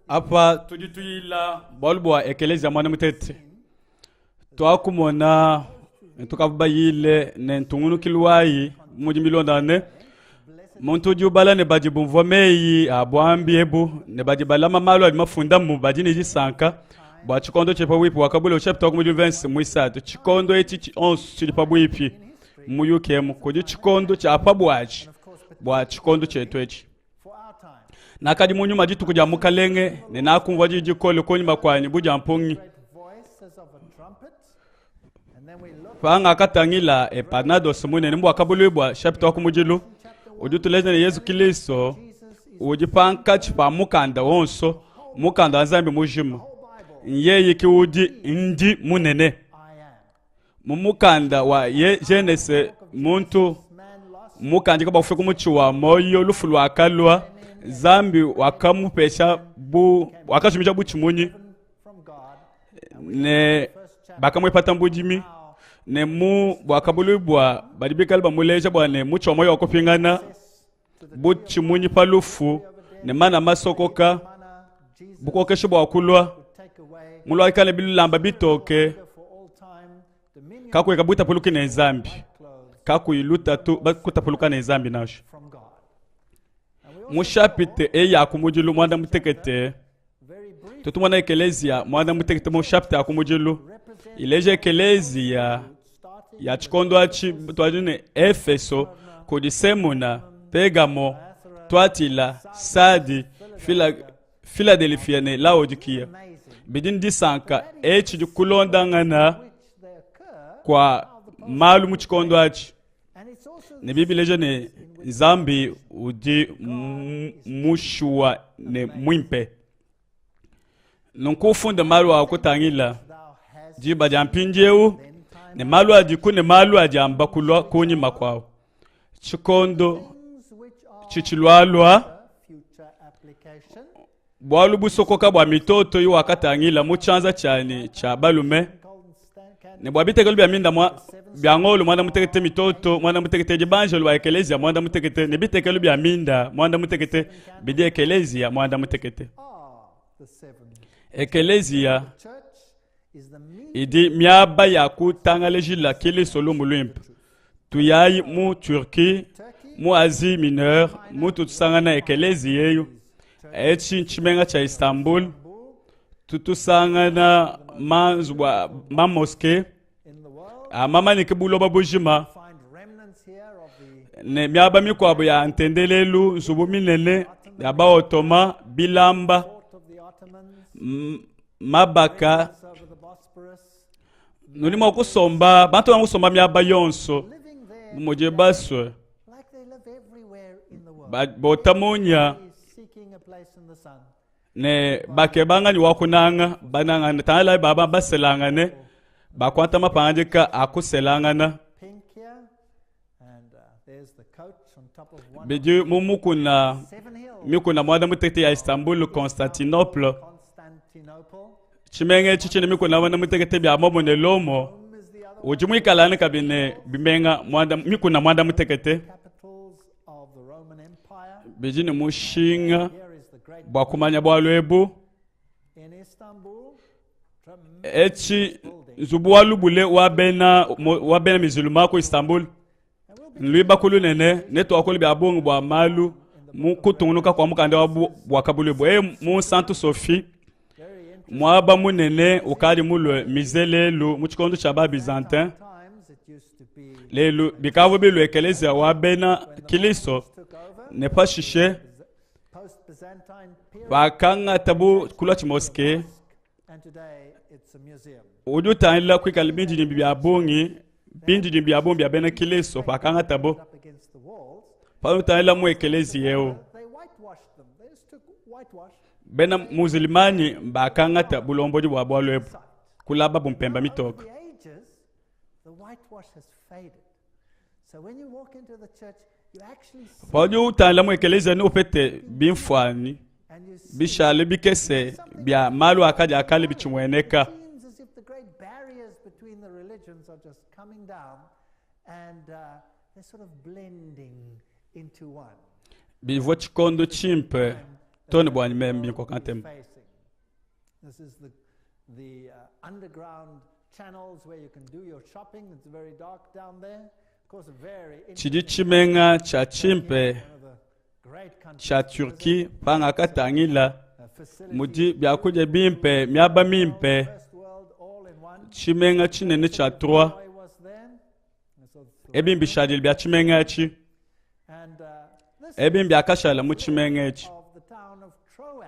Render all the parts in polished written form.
Apa tudi tuyila bualu bua ekelezia muana mutete. Tuakumona tukavua bayile ne ntungunukilu wayi mudi milondangane. Muntu udi ubala ne badi bumvua meyi a buambi ebu ne badi balama malu adi mafundamu badi ne disanka bua tshikondo tshidi pabuipi. Wakabula chapter wa kumudilu 20 muisatu. Tshikondo etshi onso tshidi pabuipi muyuki emu kudi tshikondo tshia pa buatshi bua tshikondo tshietu etshi. Nakadi mu nyuma dituku dia Mukalenge ne nakumvua di dikole kunyima kuanyi bu dia mpungi. Pangakatangila Epanados munene mu Buakabuluibua chapitre wa kumudilu udi utuleja ne Yezu Kristo udi pankatshi pa mukanda wonso, mukanda wa Nzambi mujima. Yeye ke udi ndi munene. Mu mukanda wa Genese muntu mukandika bua kufika ku mutshi wa muoyo, lufu luakalua, Nzambi wakamupesha bu wakajimija butshimunyi ne bakamuipata budimi ne mu buakabuluibua badi bikale bamuleja bua ne mutshi wa muoyo wa kupingana butshimunyi pa lufu ne mana masokoka bukokeshi bua kulua muluakale bilamba bitoke kakuyi kabutapuluki ne Nzambi kakuyi lutatu kutapuluka ne Nzambi nansha mu shapite eyi ya kumudilu muanda mutekete tutumona ekeleziya muanda mutekete mu shapite ya kumudilu ileja ekeleziya ya tshikondo atshi tuadi ne Efeso kudi Semuna, Pegamo, Tuatila, Sadi, Fila, Filadelefia ne Laodikiya. Bidi ne disanka etshi kulondangana kua malu mu tshikondo atshi ne bibileja ne Nzambi udi mushuwa ne muimpe. Nunku ufunde malu a kutangila diba dia mpindieu ne malu adiku ne malu adi amba kulua kunyima kuawu, tshikondo tshitshilualua, bualu busokoka bua mitoto iwakatangila mu tshianza tshianyi tshia balume ne bua bitekelu bia minda mua bia ngolo muanda mutekete mitoto muanda mutekete idi banjelu ba ekelezia muanda mutekete ne bitekelu bia minda muanda mutekete bidi ekelezia muanda mutekete. Ekelezia idi miaba ya kutangalejila Kilisto lumu luimpe. Tuyayi mu Turquie, mu Asie Mineure, mutu tusangana ekelezia eyo. Etshi ntshimenga tshia Istanbul, tutusangana manzubu a mamoske amamanyike buloba bujima ne miaba mikuabu ya ntendelelu, nzubu minene ya ba-Ottoman, bilamba, mabaka. Nudi mua kusomba, bantu bua kusomba miaba yonso bu mudi basue, bota munya ne bakeba nganyi wa kunanga banangane tangila baba baselangane bakuata mapangadika a kuselangana bidi mu mukuna mikuna muanda mutekete ya Istanbul Constantinople tshimenga etshi tshine mikuna muanda mutekete bia momo ne Lomo udi muikalane kabidi ne bimenga muanda mikuna muanda mutekete bidi ne mushinga bua kumanya bualu ebu. Etshi nzubu wa lubule wa bena wa bena miziluma ku Istanbul nluibaku lunene ne tuakule bia bungi bua malu mu kutungunuka kua mukanda wa Buakabuluibua. E mu Santu Sophie muaba munene ukadi mulue mize lelu mu tshikondo tshia ba Byzantin lelu bikavua bilue ekeleziya wa bena Kilisto ne pashishe bakangata bu kulua tshimoske udi utangila kuikala bindidimbi bia bungi bindidimbi bia bungi bia bena Kilisto pakangatabo pautangila mu ekeleziya eu bena musulmani bakangata bulombodi bua bualu ebu kulababu mpemba mitoke. Paudi utangila mu ekeleziya neupete bimfuanyi bishale bikese bia malu akadi a kale bitshimueneka. Bivua tshikondo tshimpe. Too ne buanyi meme binkoka ntema. This is the, the uh, underground channels where you can do your shopping. It's very dark down there. Of course, a very Tshidi interesting tshimenga tshia Turkey, tshimpe one of the great countries tshia to visit. Turquie pangakatangila Uh, facilities, mudi biakudia bimpe, miaba mimpe, first world all in one. tshimenga tshinene tshia Troie. Troy was then. And so it's the- Ebi mbishadile bia tshimenga etshi. And uh, this Ebi mbiakashala mu tshimenga etshi. of the town of Troas.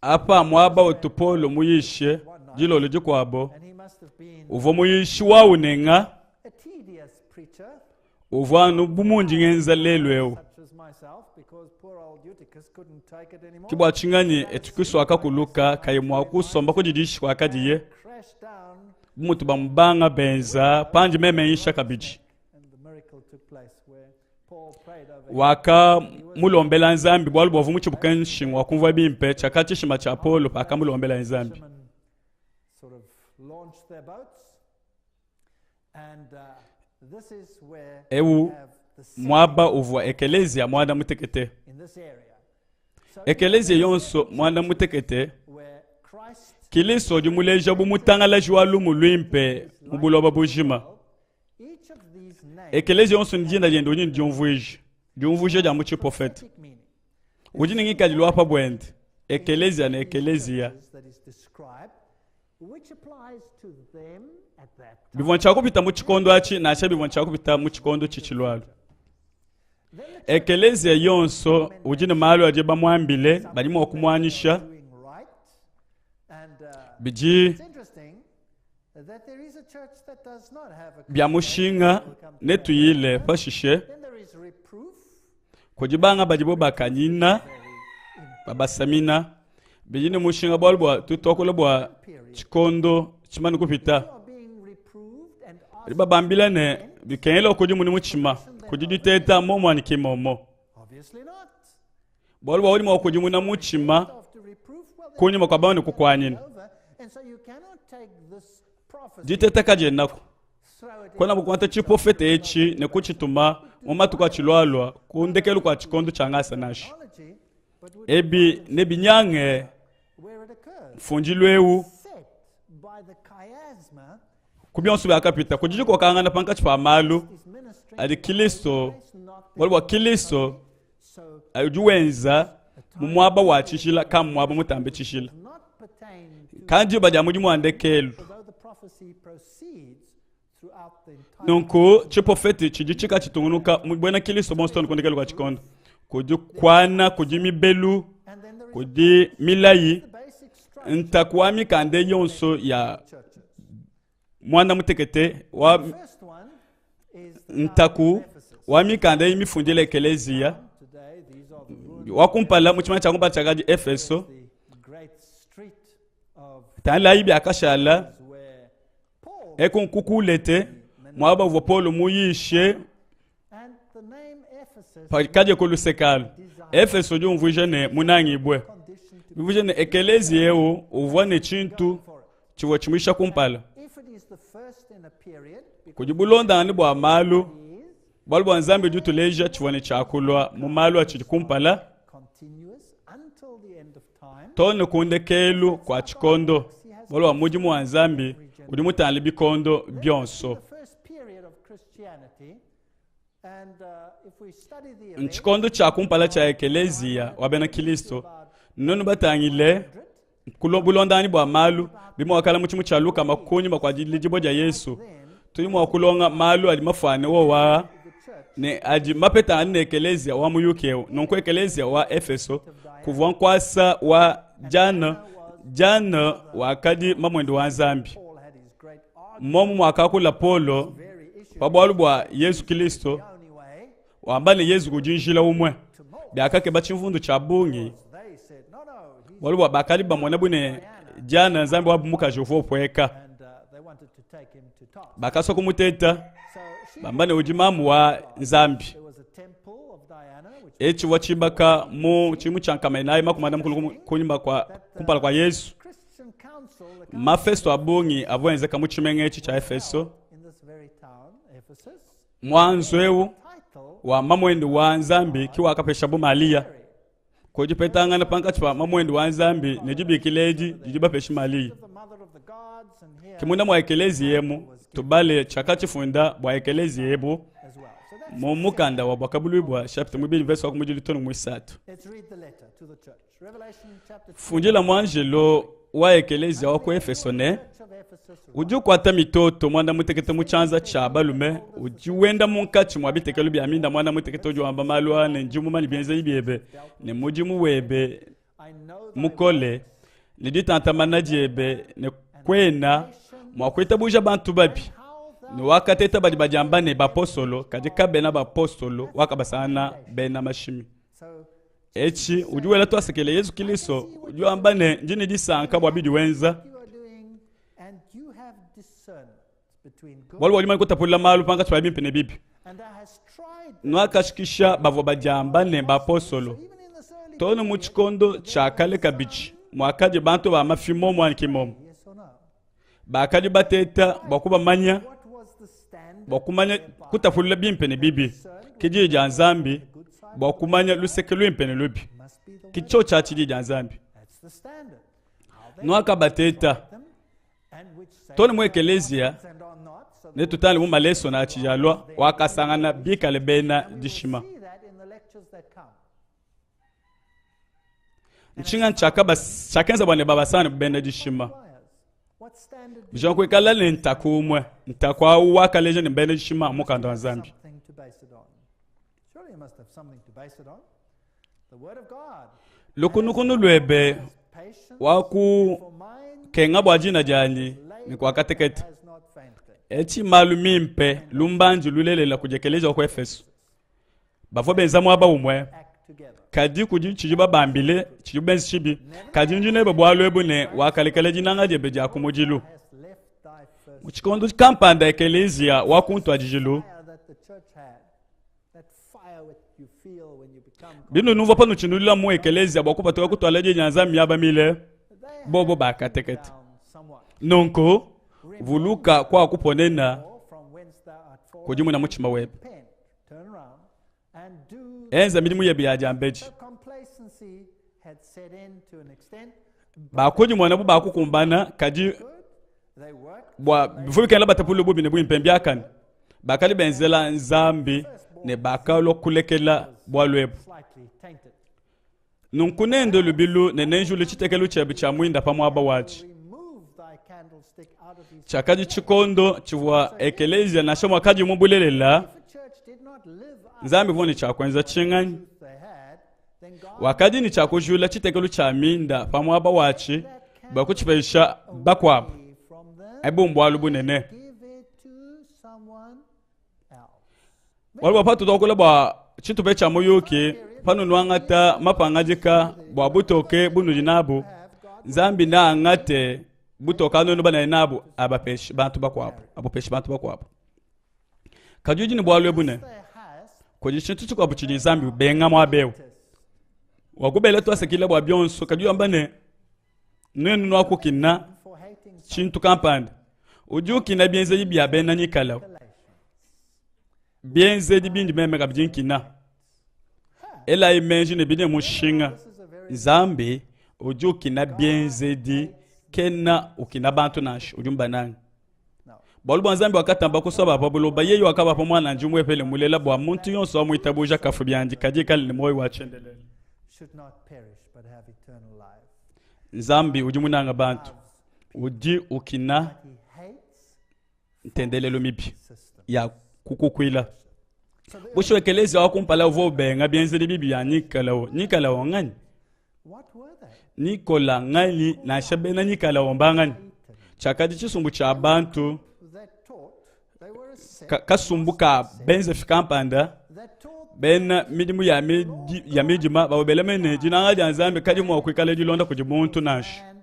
Apa muaba utu Paulo muyishe dilolo dikuabo, And he must have been uvua muyishi wa unenga, a tedious preacher, uvua anu bu mundi ngenza lelu eu. such as myself, because poor old Eutychus couldn't take it anymore. Ke bua tshinganyi Etukisi wakakuluka kayi mua kusomba ku didishi kuakadiye, Crashed down, bu mutu bamubanga benza pandi meme nyisha kabidi. and the miracle took place where Paul prayed over him. Wakamulombela Nzambi bualu bua uvua mutshibuke nshingu wakumvua bimpe tshiakadi tshishima tshia Paulo pakamulombela Nzambi. Fishermen sort of launched their boats, and uh, this is where Eu we have the city muaba uvua ekeleziya muanda mutekete. in this area. So Ekeleziya yonso muanda mutekete where Christ Kilisto udi muleja bu mutangalaji wa lumu luimpe mu buloba bujima. each of these names Ekeleziya yonso ne dina diende udi ne diumvuija, diumvuija dia mu tshiprofete. prophetic meaning. Udi ne ngikadilu wa pa buende, ekeleziya ne ekeleziya. That is described, which applies to them at that time. Bivua ntshia kupita mu tshikondo atshi, nansha bivua ntshia kupita mu tshikondo tshitshilualua. Then the Ekeleziya yonso udi ne malu adi bamuambile, badi mua kumuanyisha. doing right. And uh, Bidi it's interesting that there is a church that does not have a bia mushinga netuyile pashishe Then there is reproof, kudi banga badibo bakanyina babasamina. Bidi ne mushinga bualu bua tutuakula bua tshikondo tshimane kupita. You are being reproved and Badi asked, babambila ne bikengela kudimuna mutshima kudi diteta momo anyi ki momo. Obviously not. Bualu bua udi mua kudimuna mutshima After reproof, well, then kunyima kua bamane kukuanyina. over. And so you cannot take this prophecy, Diteta kadienaku. throw it in Kuena bukuata tshiprofete etshi ne kutshituma mu matuku atshilualua ku ndekelu kua tshikondo tshia ngasa nansha. theology, but would Ebi nebinyange where it occurs. mfundilu eu Set by the chiasma ku bionso biakapita kudi dikokangana pankatshi pa malu is ministering adi Kilisto, Christ, not the bualu bua Kilisto so udi wenza mu muaba wa tshijila ka mu muaba mutambe tshijila. does not pertain to Kandi diba dia mudimu wa ndekelu. although the prophecy proceeds throughout the entire Nunku tshiprofete tshidi tshika tshitungunuka mu buena Kilisto bonso too ne ku ndekelu kua tshikondo. Kudi kuana, kudi mibelu, and then there is kudi milayi, the basic structure ntaku wa mikanda yonso ya churches. muanda mutekete wa The first one is the town ntaku of Ephesus. wa mikanda eyi mifundila ekeleziya. Today these are the ruins Wa kumpala mu tshimana tshia kumpala tshiakadi Efeso. of the great street of Tangilayi biakashala where Paul eku nkukulete muaba uvua Paulo muyishe and the name Ephesus pakadi ku lusekalu. Efeso udi umvuija ne munangibue. condition to Bimvuija ne ekeleziya eu uvua ne tshintu for it. tshivua tshimuisha kumpala. If it is the first in a period, because Kudi bulondangane bua malu, it is bualu bua Nzambi udi utuleja tshivua ne tshiakulua mu malu atshidi kumpala continuous until the end of time. too ne ku ndekelu kua tshikondo. Bualu bua mudimu wa Nzambi udi mutangile bikondo bionso. The first period of Christianity, and uh, if we study the events, Ntshikondo tshia kumpala tshia ekeleziya wa bena Kilisto, nonu batangile kulo bulondangane bua malu bimuakala mu tshimu tshia lukama kunyima kua diledibua dia Yesu. Tudi mua kulonga malu adi mafuane wowa the church ne adi mapetangane ne ekeleziya wa muyuki eu. Nunku ekeleziya wa Efeso kuvua nkuasa wa Diana, Diana wakadi mamuende wa Nzambi. Paul had his great argument, Momu muakakula Paulo very issue, pa bualu bua Yesu Kilisto, the only way wamba ne Yesu kudi njila umue. to more. Biakakeba tshimvundu tshia bungi They said, no, no, he's bualu bua bakadi bamona bu ne Diana Nzambi wa mukaji uvua upueka. and uh, they wanted to take him to task. Bakasua kumuteta So she, bamba ne udi mamu wa Nzambi. there was a temple of Diana, which Etshi tshibaka mu tshimu tshia nkama inayi makumi anda mukulu kunyima kua kumpala kua Yesu. Christian council, the council Mafesto a bungi avua enzeka mu tshimenga etshi tshia Efeso. in this very town, Ephesus, Mwanzo eu title wa mamuende wa Nzambi ki wakapesha bu Malia. Mary. Kudipetangana pankatshi pa mamuende wa Nzambi ne dibikila edi didi bapesha Mariya. The mother of the gods, and here Ke munda mua ekeleziya emu tubale tshiakatshifunda bua ekeleziya ebu as well. So that's mu mukanda wa Buakabuluibua chapitre muibidi verse wa kumudilu too ne muisatu. let's read the letter to the church. Revelation chapter 2. Fundila muanjelo wa ekeleziya wa ku Efeso ne Church of Ephesus. udi ukuata mitoto muanda mutekete mu tshianza tshia balume udi wenda munkatshi mua bitekelu bia minda muanda mutekete udi wamba malu aa ne ndi mumanye bienzedi biebe ne mudimu webe I know thy mukole ne ditantamana diebe ne kuena mua kuitabuja bantu babi how thou ne wakateta badi badiamba ne bapostolo kadi kabena bapostolo wakabasangana bena mashimi so etshi udi wela tuasekele yezu kilisto udi wamba ne ndi ne disanka bua bidi wenza you are doing, and you have discernment between good bualu bua udi mumanye kutapulula malu pankatshi pa bimpe ne bibi and thou hast tried. nuakashikisha bavua badiamba ne bapostolo Even in this early too ne mu tshikondo tshia kale kabidi muakadi bantu ba mafi momu anyi ki momu yes or no. bakadi bateta bua kubamanya What was the standard? bua kumanya kutapulula bimpe ne bibi ke diyi dia nzambi bua kumanya luseke luimpe ne lubi Must be the ke tshio tshia tshidi dia nzambi That's the standard. How they nuakabateta them and which say too ne mu ekeleziya and are not. So ne tutale mu maleso na atshidi wakasangana bikale bena dishima see that in the lectures that come. ntshinga tshiakenza bua ne babasangane bena dishima Liars. What standard do bija kuikala ne ntaku umue ntaku awu wakaleja ne bena dishima mukanda wa nzambi something to base it on? Surely you must have something to base it on. The Word of God. lukunukunu luebe Patience waku for mine kenga bua dina dianyi ne kuakatekete has not fainted. etshi malu mimpe lumbanji lulelela kudi ekeleziya wa ku efeso bavua benza muaba umue Act together. kadi kudi tshidi babambile tshidi benza tshibi kadi ndi nebe bualu ebu ne wakalekela dinanga diebe dia ku mudilu Hast left thy first mu tshikondo kampanda ekeleziya wa ku ntuadijilu fire that the church had. That fire which you feel when you become binu numvua panu tshinulila mu ekeleziya bua kupatuka kutuala di dia nzambi miaba mile they bobo bakatekete down somewhat. nunku vuluka kwa kuponena Or from whence thou art fallen, kudimuna mutshima webe repent, turn around, and do enza midimu yebe ya diambedi So complacency had set in to an extent. bakudimona bu bakukumbana kadi Good. They worked. bua bivua bikengela batapulule bubi ne buimpe mbiakane bakadi benzela nzambi ne bakalua kulekela bualu ebu Slightly tainted. nunku nende lubilu ne nenjule tshitekelu tshiebe tshia muinda pa muaba watshi Remove thy candlestick out of his. tshiakadi tshikondo tshivua ekeleziya nansha muakadi mu bulelela If a church did not live up nzambi uvua ne tshia kuenza tshinganyi to what they had, then God wakadi ne tshia kujula tshitekelu tshia minda pa muaba watshi bua kutshipesha bakuabu away from them, ebu mbualu bunene give it to someone else. bualu bua patu tuakula bua tshitupa tshia muyuki panu nuangata mapangadika bua butoke bunudi nabu Have God nzambi naangate butoke anunu banaye nabu abapeshe bantu bakuabu abupeshe bantu bakuabu kadi udi ne bualu ebu ne they hast kudi tshintu tshikuabu tshidi nzambi ubenga muaba eu wakubela tuasekila bua bionso kadi wamba ne nuenu nuakukina for hating tshintu kampanda udi ukina bienzedi bia bena nikala Galatians. bienzedi bindi meme kabidi nkina elayi menji ne bidi ne mushinga This is a very nzambi udi ukina bienzedi kena ukina bantu nansha udi mubananga no. bualu bua nzambi wakatamba kusua ba pa buloba yeye wakabapa mwana ndi umuepele mulela bua muntu yonso wamuitabuja kafu biandi kadi ikale ne muoyo wa tshiendelele Should not perish but have eternal life. nzambi udi munanga bantu udi ukina He hates ntendelelo mibi system. ya kukukuila So the, bushuwa ekelezia wa kumpala uvua ubenga bienzedi bibi bia nikalao nikalao ngani what were they? nikola ngani nansha bena nikalao mbangani tshiakadi tshisumbu tshia bantu That taught they were a sect ka- kasumbu ka benzefi kampanda that taught bena midimu ya midi, ya midima bavua bela mene dinanga dia nzambi kadi mua kuikala dilonda kudi muntu nansha man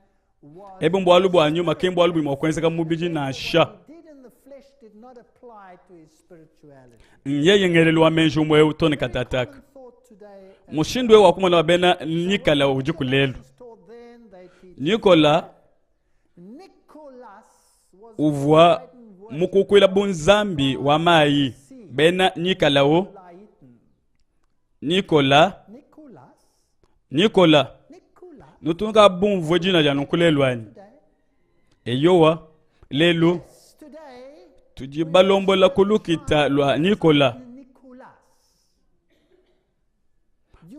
was ebu mbualu bua nyuma ke mbualu budi mua kuenzeka mu mubidi nansha he did in the flesh did not apply to his spirituality. nyeye ngelelu wa menji umue eu tone katataka Common thought today and mushindu eu wakumona wa bena nikala udi kulelu was taught then they teach nikola Nicholas was uvua mukukuila bu nzambi wa mayi bena nikalawo Laiten. nikola Nicholas. Nikola, nutu bumvue dina dia nunku lelu anyi? Eyowa, lelu tudi balombola ku lukita lua Nikola.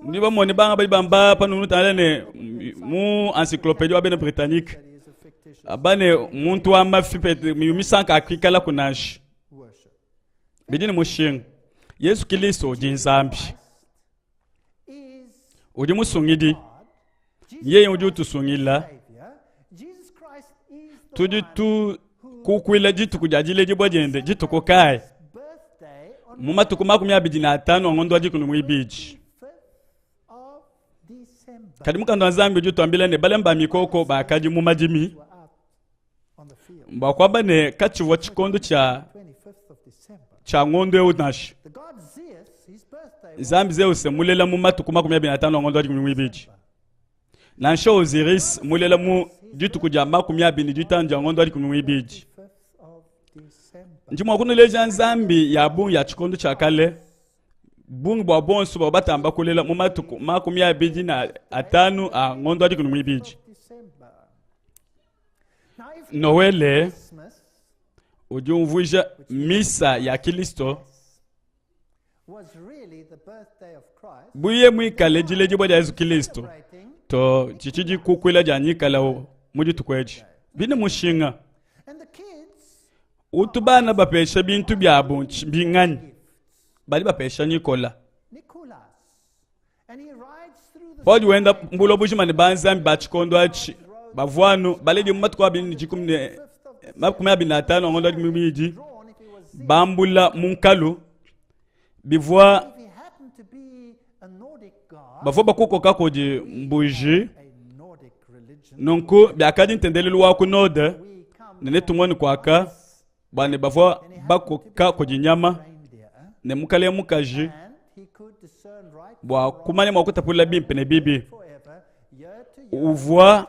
Ndi bamone banga badi bamba panu nutangila ne mu encyclopédie wa bena Britannique aba ne muntu wa mafi pete misanka akuikalaku nansha. Bidi ne mushinga. Yesu Kilisto udi Nzambi, udi musungidi, yeye udi utusungila. Tudi tukukuila dituku dia diledibua diende. Dituku kayi? Mu matuku 25 a ngondo wa 12. Kadi mukanda wa Nzambi udi utuambila ne balami ba mikoko bakadi mu madimi, bua kuamba ne katshivua tshikondo tshia tshia ngondo eu nansha. Nzambi Zeus mulela mu matuku 25 a ngondo wa 12. Nansha Osiris mulela mu dituku dia 25 dia ngondo wa 12. Ndi mua kunuleja nzambi ya bungi ya tshikondo tshia kale, bungi bua bonso bavua batamba kulela mu matuku 25 a ngondo wa 12. Noele udi umvuija misa ya Kilisto bu yeye muikale diledibua dia Yezu Kilisto to tshidi dikukuila dia nyikala mu dituku edi bine mushinga utu bana bapesha bintu biabu binganyi badi bapesha Nikola paudi wenda mbula bujima ne banzambi ba tshikondo atshi bavua anu baledi mu matuku abidi ne dikumi ne 25 ngondo mibidi bambula mu nkalu bivua bavua bakukoka kudi mbuji nunku biakadi ntendelelu wa ku node ne netumone kuaka bua ne bavua bakoka kudi nyama ne mukalenge mukaji bua kumanya mua kutapulula bimpe ne bibi uvua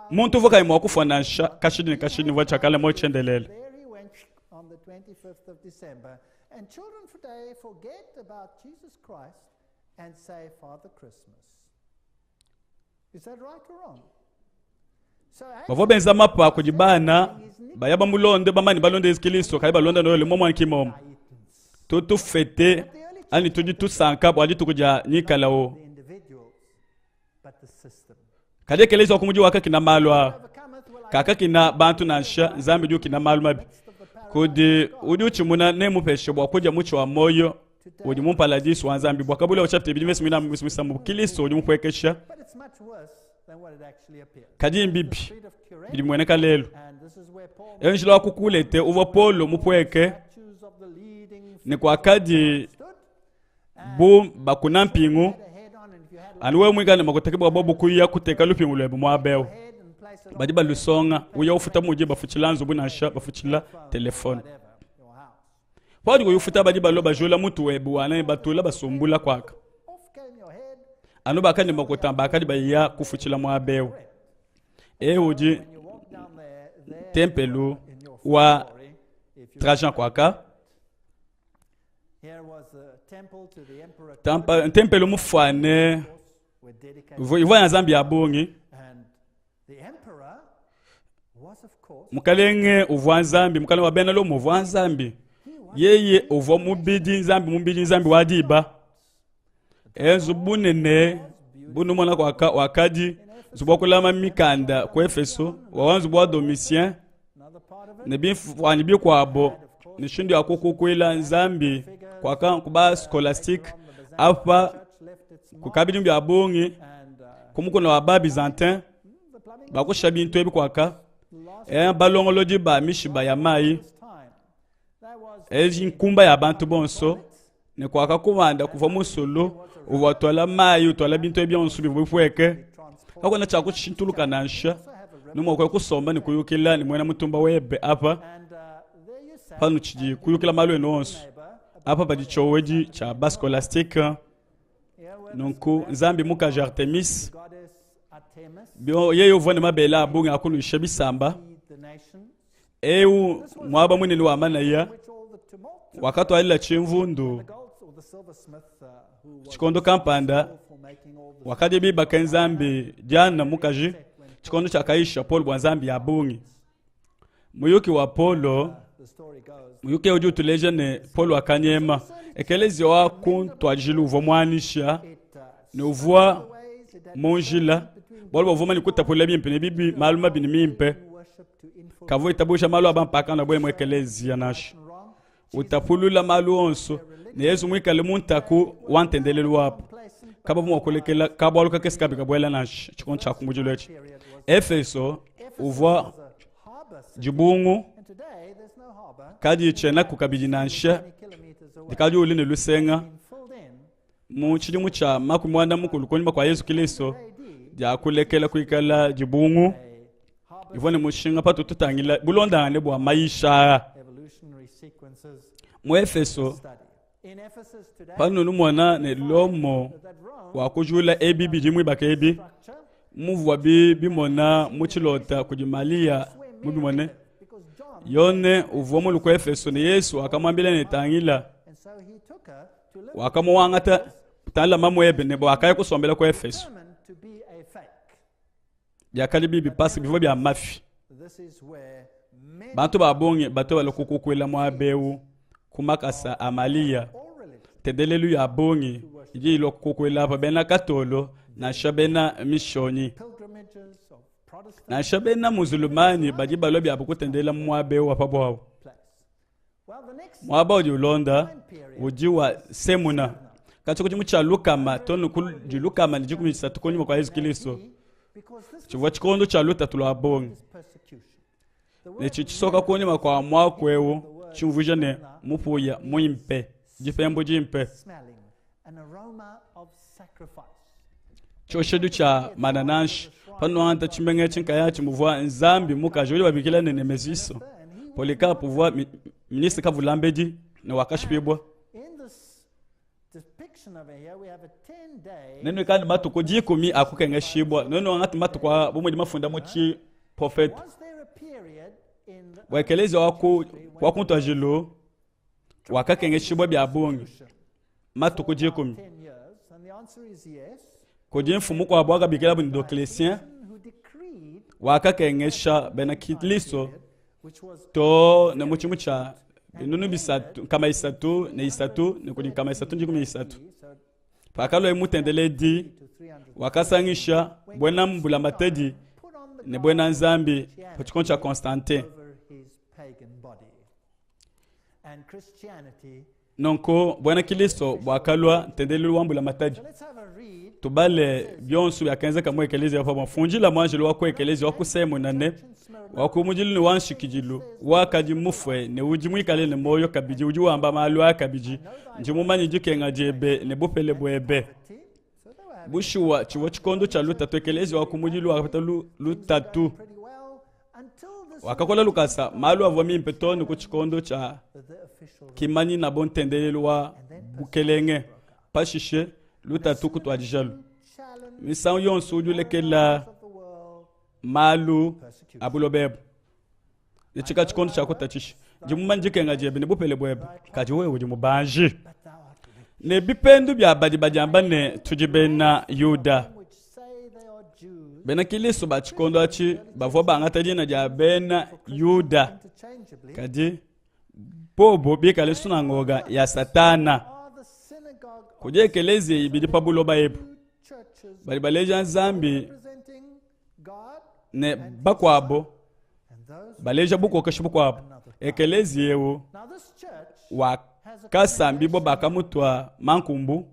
muntu uvua kayi mua kufua nansha kashidi ne kashidi uvua tshiakale muoyo tshiendelele. On the 25th of December. And children today forget about Jesus Christ and say Father Christmas. Is that right or wrong? Bavua benza mapa kudi bana baya bamulonde bamani balonde Yesu Kilisto kayi balonda Noele momua nkimomo. Tutu fete anyi tudi tusanka bua dituku dia nyikalawo. Kadi ekelezia wa kumudi wakakina malu aa, kakakina bantu nansha. Nzambi udi ukina malu mabi. Kudi udi utshimuna nemupeshe bua kudia mutshi wa muoyo udi mu mparadizu wa Nzambi. Buakabuluibua chapitre ibidi verse muinayi verse muisambombo. Kilisto udi mupuekesha, kadi mbibi bidi bimueneka lelu. Eu njila wa ku Kulete uvua Paulo mupueke ne kuakadi bu bakuna mpingu anu wewe muikale ne makuteke bua bobu kuya kuteka lupingu luebe muaba eu badi balusonga uya ufuta mudi bafutshila nzubu nansha bafutshila telefone paudi kuyi ufuta badi balua bajula mutu webe wana batula basumbula kuaka anu bakadi makuta bakadi baya kufutshila muaba eu eu udi tempelu wa Trajan kuaka ntempelo mufuane ivua ya nzambi ya bungi. Mukalenge uvua nzambi, mukalenge wa bena Lomo uvua nzambi, yeye uvua mubidi nzambi, mubidi nzambi wa diba. Enzu bunene bunumona kwaka wakadi nzubu wa kulama mikanda ku Efeso, wa nzubu wa Domitien ne bimfuanyi bikuabo mishindu ya kukukuila Nzambi kwaka kuba scholastique apa kukabidi bia bungi ku mukuna wa ba Byzantin bakusha bintu ebi kwaka e, balongolodi ba mishiba ya mayi Eji nkumba ya bantu bonso ne kuakakumanda kuvua musulu uvua utwala mayi utwala bintu ebi bionso bivua bipueke kakuena tshia kushintuluka nansha numua kusomba ne kuyukila ne muena mutumba webe apa panutshidi kuyukila malu enu onso apa padi tshiowedi tshia bascolastique nunku nzambi mukaji Artemis yeye uvua ne mabele a bungi a kunuisha bisamba eu muaba munene wa manaya wakatualila tshimvundu. Tshikondo kampanda wakadi bibaka nzambi Diana mukaji, tshikondo tshiakayisha Paulo bua nzambi ya bungi. Muyuki wa Paulo, muyuki udi utuleja ne Paulo wakanyema ekeleziya wa ku ntuadijilu uvua muanyisha ne uvua mu njila bualu bua uvua manye kutapulula bimpe ne bibi, malu mabi ne mimpe. Kavua itabuja malu a bampakano abuele mu ekeleziya nansha. Utapulula malu onso ne Yezu muikale mu ntaku wa ntendelelu wabu. Kabavua mua kulekela kabualu kakese kabi kabuela nansha tshikondo tshia kumudilu etshi. Efeso uvua dibungu kadi tshienaku kabidi nansha, dikadi uli ne lusenga mu tshidimu tshia 40 kunyima kua Yezu Kilisto dia kulekela kuikala dibungu ivua ne mushinga patu tutangila bulondangane bua mayisha aa mu Efeso. Panu numona ne Lomo wa kujula ebi bidi muibaka ebi muvua bimona mu tshilota kudi Malia mubimone. Yone uvua mulu ku Efeso ne Yesu wakamuambila ne, tangila, wakamuangata tangila mamuebe ne wakaya kusombela ku Efeso. Biakadi bibi pasi bivua bia mafi. Bantu ba bungi batu balua kukukuila muaba eu ku makasa a Malia. Ntendelelu ya bungi idi ilua kukukuila apa, bena Katolo nansha bena Mishonyi nansha bena Muzulumani badi balua biabu kutendelela mu muaba eu wa pa buawu. Muaba udi ulonda udi wa Semuna, katshia ku tshidimu tshia lukama too ne ku lukama ne dikumi disatu kunyima kua Yezu Kilisto. Tshivua tshikondo tshia lutatu lua bungi ne tshidi tshisoka kunyima kua muaku eu tshiumvuija ne mupuya muimpe, dipembu dimpe, tshioshelu tshia manananshi. Panuangata tshimenga etshi nkayatshi muvua nzambi mukaji udi babikila ne Nemesis. Polycarp uvua ministre kavulambedi ne wakashipibua. Nenuikale ne matuku 10 a kukengeshibua. Nenuangate matuku a bu mudi mafunda mu tshiprofete. Bua ekeleziya wa ku ntuadijilu wakakengeshibua bia bungi matuku 10 kudi mfumu mukuabu wakabikilabu ne Diocletien, wakakengesha bena Kilisto too ne mu tshimu tshia binunu bisatu nkama isatu ne isatu ne kudi nkama isatu ne isatu. Pakaluaye mutendeledi, wakasangisha buena mbulamatadi ne buena Nzambi pa tshikondo tshia Constantin. Nunku buena Kilisto buakalua ntendelelu wa mbulamatadi. Tubale bionso biakenzeka mu ekeleziya pa mufundila muanjelu wa ku ekeleziya wa ku Semuna ne wa ku mudilu ne wa nshikidilu wakadi mufue ne udi muikale ne muoyo kabidi, udi wamba malu aa kabidi, ndi mumanye dikenga diebe ne bupele buebe. Bushuwa tshivua tshikondo tshia lutatu. Ekeleziya wa ku mudilu wakapeta lutatu, wakakola lukasa. Malu avua mimpe too ne ku tshikondo tshia kimanyinabo ntendelelu wa bukelenge. Pashishe lutatu kutuadijalu. Misangu yonso udi ulekela malu a buloba ebu. Etshika tshikondo tshia kutatshisha. Ndi mumanye dikenga diebe ne bupele buebe, kadi wewe udi mubanji. Ne bipendu bia badi badiamba ne tudi bena Yuda. Bena Kilisto ba tshikondo atshi bavua bangata dina dia bena Yuda, kadi bobo bikale sunangoga ya Satana. Kudi ekeleziya ibidi pa buloba ebu, badi baleja Nzambi ne bakuabo baleja bukokeshi bukuabo. Ekeleziya eu wakasambibua, bakamutua mankumbu,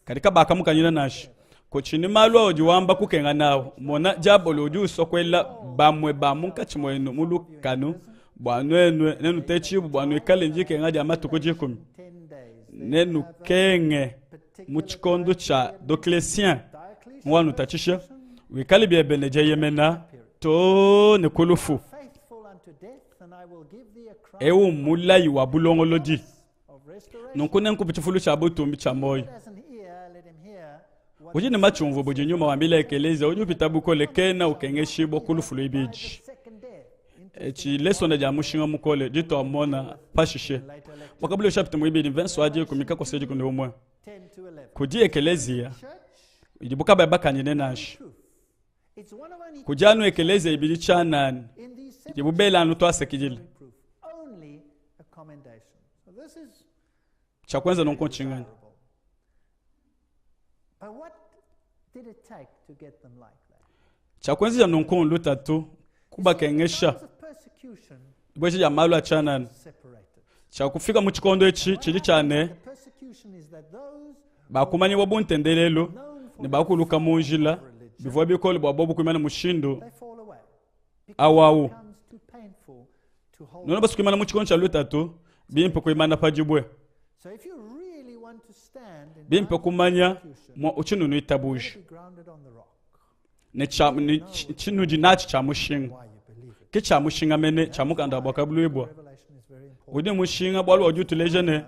kadi kabakamukanyina nansha. Kutshini malu audi wamba kukenga nawu. Mona, diabolo udi usua kuela bamue ba munkatshi muenu mu lukanu, bua nuenu nenutetshibue, bua nuikale ne dikenga dia matuku 10. Nenukenge mu tshikondo tshia Diocletien muwanutatshisha, wikale biebe ne dieyemena too ne ku lufu. Eu mmulayi wa bulongolodi. Nunku nenkupe tshifulu tshia butumbi tshia muoyo. Udi ne matshi umvue budi nyuma wambila ekeleziya. Udi upita bukole kena ukengeshibua ku lufu luibidi. Etshi lesona dia mushinga mukole dituamona pashishe. Buakabuluibua chapitre muibidi mvenso wa dikumi kakosa dikumi ne umue. Kudi ekeleziya idibu kabayi bakanyine nansha. Kudi anu ekeleziya ibidi tshianana idibu bela anu tuasakidila. Tshia kuenza nunku ntshinganyi? Tshia kuenzeja nunku lutatu, kubakengesha, dibueja dia malu a tshianana. Tshia kufika mu tshikondo etshi tshidi tshia ne, bakumanyibua bu ntendelelu ne bakuluka mu njila, bivua bikole bua bobu kuimana mushindu awu awu. Nona basu kuimana mu tshikondo tshia lutatu, bimpe kuimana pa dibue. Bimpe kumanya mua tshinunu itabuja ne tshinudi natshi tshia mushinga ke tshia mushinga mene tshia mukanda wa Buakabuluibua udi ne mushinga bualu udi utuleja ne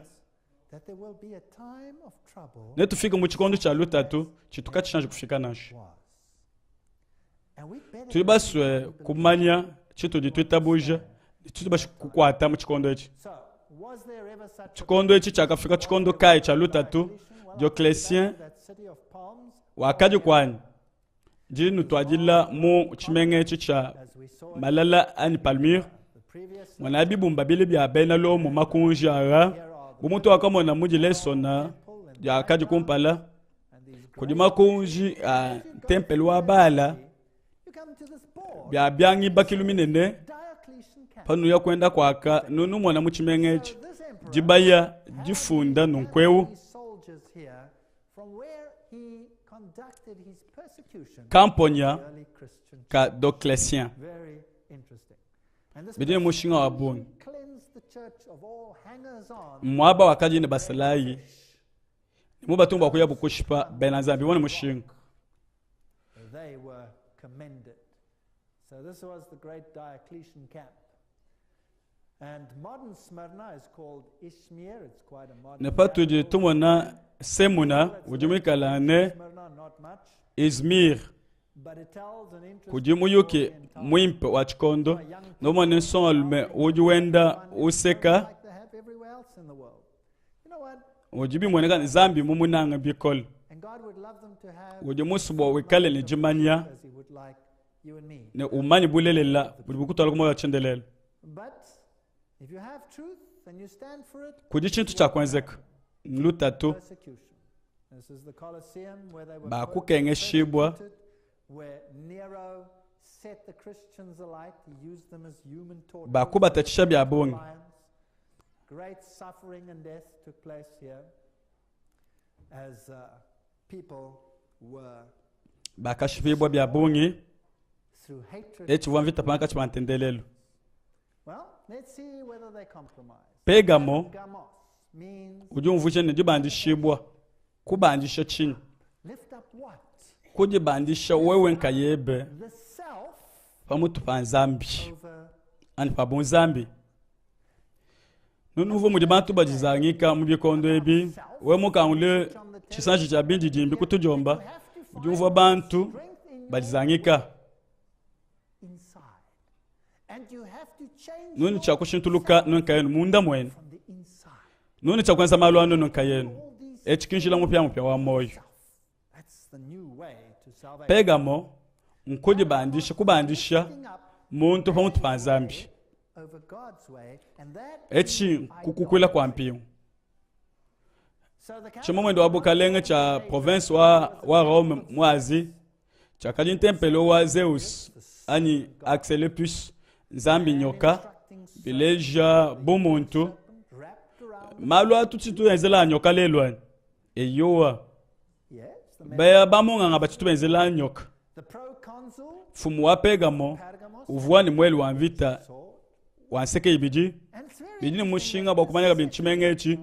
netufike mu tshikondo tshia lutatu tshitu katshianji kufika nansha. Tudi basue kumanya tshitudi tuitabuja ne tshitudi basue kukuata mu tshikondo etshi. Tshikondo etshi tshiakafika tshikondo kayi tshia lutatu? Diocletien wakadi kuanyi ndi nutuadila mu tshimenga etshi tshia Malala anyi Palmyre, mona bibumba bile bia bena Lomo makunji aa bu muntu wakamona mu dilesona diakadi kumpala kudi makunji a ntempelo wa Bala bia biangibakilu minene panuya kuenda kuaka nunumona mu tshimenga etshi dibaya difunda nunkuewu kamponya ka Diocletien bidi ne mushinga wa bungi muaba wakadi ne basalayi mu batumba bua kuya kushipa bena Nzambi bone mushinga. So this was the great Diocletian camp. And modern Smyrna is called Izmir. It's quite a modern. Ne patudi tumona Semuna udi muikala ne Smyrna, not much, Izmir but it tells an interesting kudi muyuki story in time. muimpe wa tshikondo nomone nsongalume udi wenda useka Like they have everywhere else in the world. You know what? udi bimueneka ne Nzambi mumunanga bikole And God would love them to have udi musue bua wikale ne dimanya as He would like you and me. ne umanye bulelela budi bukutwala ku muoyo wa tshiendelele But if you have truth and you stand for it, kudi tshintu tshia kuenzeka lutatu persecution. This is the Colosseum where they were bakukengeshibua persecuted, where Nero set the Christians alight. He used them as human torches. bakubatatshisha bia bungi Lions. Great suffering and death took place here as people were bakashipibua bia bungi through hatred. etshivua mvita pankatshi pa ntendelelu Well, let's see whether they compromise. Pergamo Gamos means udi umvuija ne dibandishibua kubandisha tshinyi lift up what? kudibandisha wewe nkayebe The self pamutu pa nzambi over anyi pa bunzambi nunuvua mudi bantu badizangika mu bikondo ebi we mukangule tshisanji tshia bindidimbi kutudiomba You have to udi find umvua bantu strength in your badizangika inside. And you have to change nuni tshia kushintuluka nuni nkayenu munda muenu from the inside. nuni tshia kuenza malu anu nuni nkayenu All these etshi kinjila mupia-mupia wa moyo self. That's the new way to salvation. Pergamo nkudibandisha kubandisha Lifting up muntu pamutu pa nzambi over God's way, and that etshi kukukuila kua mpingu so the tshimumwendo wa bukalenge tshia province wa, wa Rome mu Asie tshiakadi ntempelo wa Zeus anyi Asclepius nzambi nyoka bileja bumuntu wrapped around malu atu tshitu enzela nyoka lelu anyi eyowa yes, the, baya bamunganga batshitu benzela nyoka the proconsul mfumu wa Pergamo Pergamos uvua ne muele wa mvita sword. wa nseke ibidi And it's very bidi ne interesting mushinga that bua this kumanya kabidi tshimenga etshi was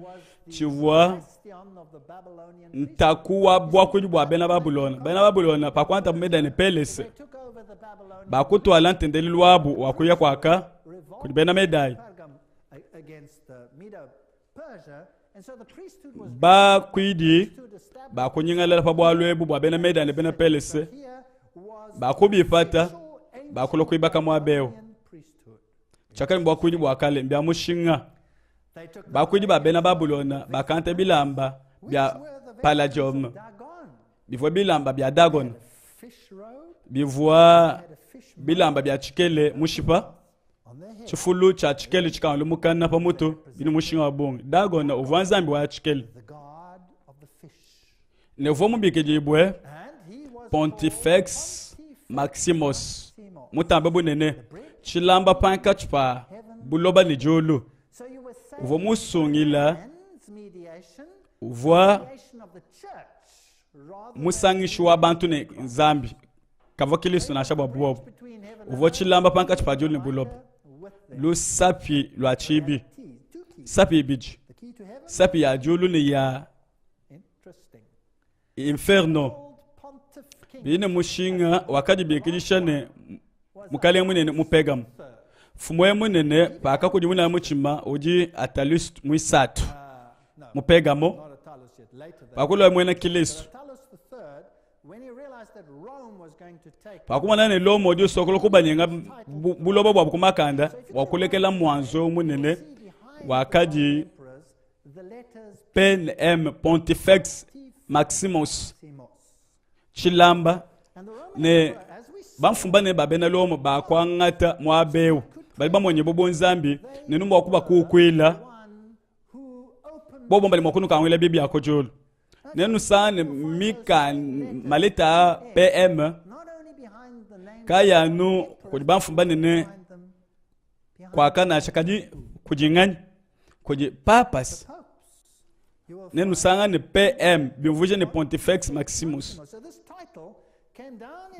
the tshivua bastion of the Babylonian ntaku wa buakuidi bua bena Babulona bena Babulona pakuanta Meda ne Pelese They took over the Babylonian bakutuala ntendelelu wabu wa kuya kuaka revolt kudi bena Medai Pergam against the Medo-Persia, and so the priesthood was bakuidi priesthood established bakunyingalala pa bualu ebu bua bena Meda ne bena Pelese here was bakubipata official ancient bakula kuibaka muaba eu Babylonian priesthood. Tshiakadi mu buakuidi bua kale mbia mushinga. Bakuidi ba bena Babulona bakangata bilamba bia palladium bivua bilamba bia Dagon, bivua bilamba bia tshikele mushipa, tshifulu tshia tshikele tshikangula mukana pa mutu bini mushinga wa bungi. Dagon uvua nzambi wa tshikele ne uvua mubikidibue Pontifex Maximus, mutambe bunene, tshilamba pankatshi pa buloba ne diulu. Uvua musungila, uvua musangishi wa bantu ne Nzambi, kavua Kilisto nansha bua buobu. Uvua tshilamba pankatshi pa diulu ne buloba, lusapi lua tshibi, sapi ibidi, sapi ya diulu ne ya inferno. Bidi ne mushinga wakadibikidisha ne mukalenge munene mu Pergamo. Mfumu munene pakakudimuna mutshima udi Attalus muisatu mu Pergamo pakulua muena Kilisto. Pakumona ne Lomo udi usokolola kubanyenga buloba buabu ku makanda, wakulekela muanzu eu munene wakadi PNM Pontifex Maximus tshilamba ne bamfumu banene ba bena Lomo bakuangata muaba eu badi bamonye bo nzambi ne numba kubakukuila bobo bali mua kunukanguila bibi ya ku diulu nenusangane mika maleta a PM kayanu kudi bamfumu banene kuaka nansha kadi kudi nganyi kudi papas nenusangane PM biumvuija ne Pontifex Maximus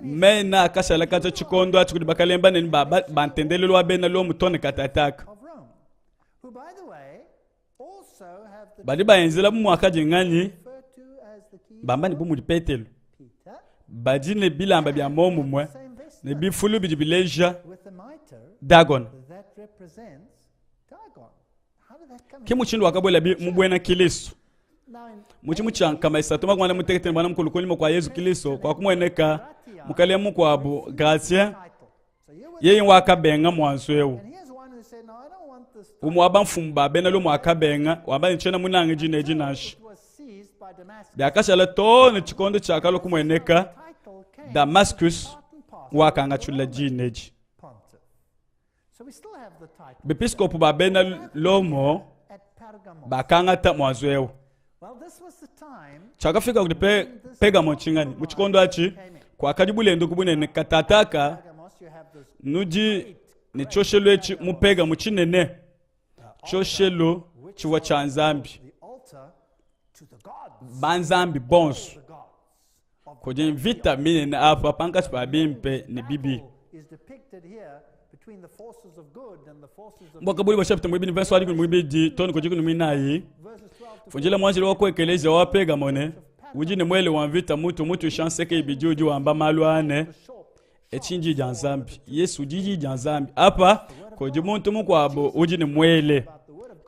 mena akashala katshia tshikondo atshi kudi bakalenga banene ba, ba, ba ntendelelu wa bena Lomo too ne katataka badi baenzela bu muakadi nganyi bamba ne bu mudi Petelo badi ne bilamba bia muomumue ne bifulu bidi bileja Dagon. Ke mushindu wakabuelabi mu buena Kilisto. Mu tshimu tshia nkama isatu makumi anayi mutekete ne muana mukulu kunyima kua Yezu Kilisto kuakumueneka mukalenge mukuabu Gratien, yeye wakabenga muanzu eu. Umue wa bamfumu ba bena Lomo wakabenga wamba ne, tshiena munange dina edi nansha. Biakashala too ne tshikondo tshiakalua kumueneka Damascus wakangatshula dina edi. Bepiskopo ba bena Lomo bakangata muanzu eu. Tshiakafika kudi pe, Pegamo ntshinganyi? Mu tshikondo atshi kuakadi bulenduku bunene katataka nudi ne tshioshelu etshi mu Pegamo tshinene, tshioshelu tshivua tshia Nzambi, banzambi bonso. Kudi mvita minene apa pankatshi pa bimpe ne bibi. Buakabuluibua bua chapitre muibidi verse wa dikumi muibidi too ne ku dikumi muinayi fundila muanjelu wa ku ekeleziya wa Pergamo ne udi ne muele wa mvita mutu mutuisha nseke ibidi udi wamba malu aa ne etshi ndi dia Nzambi. Yesu udi di dia Nzambi. Apa kudi muntu mukuabu udi ne muele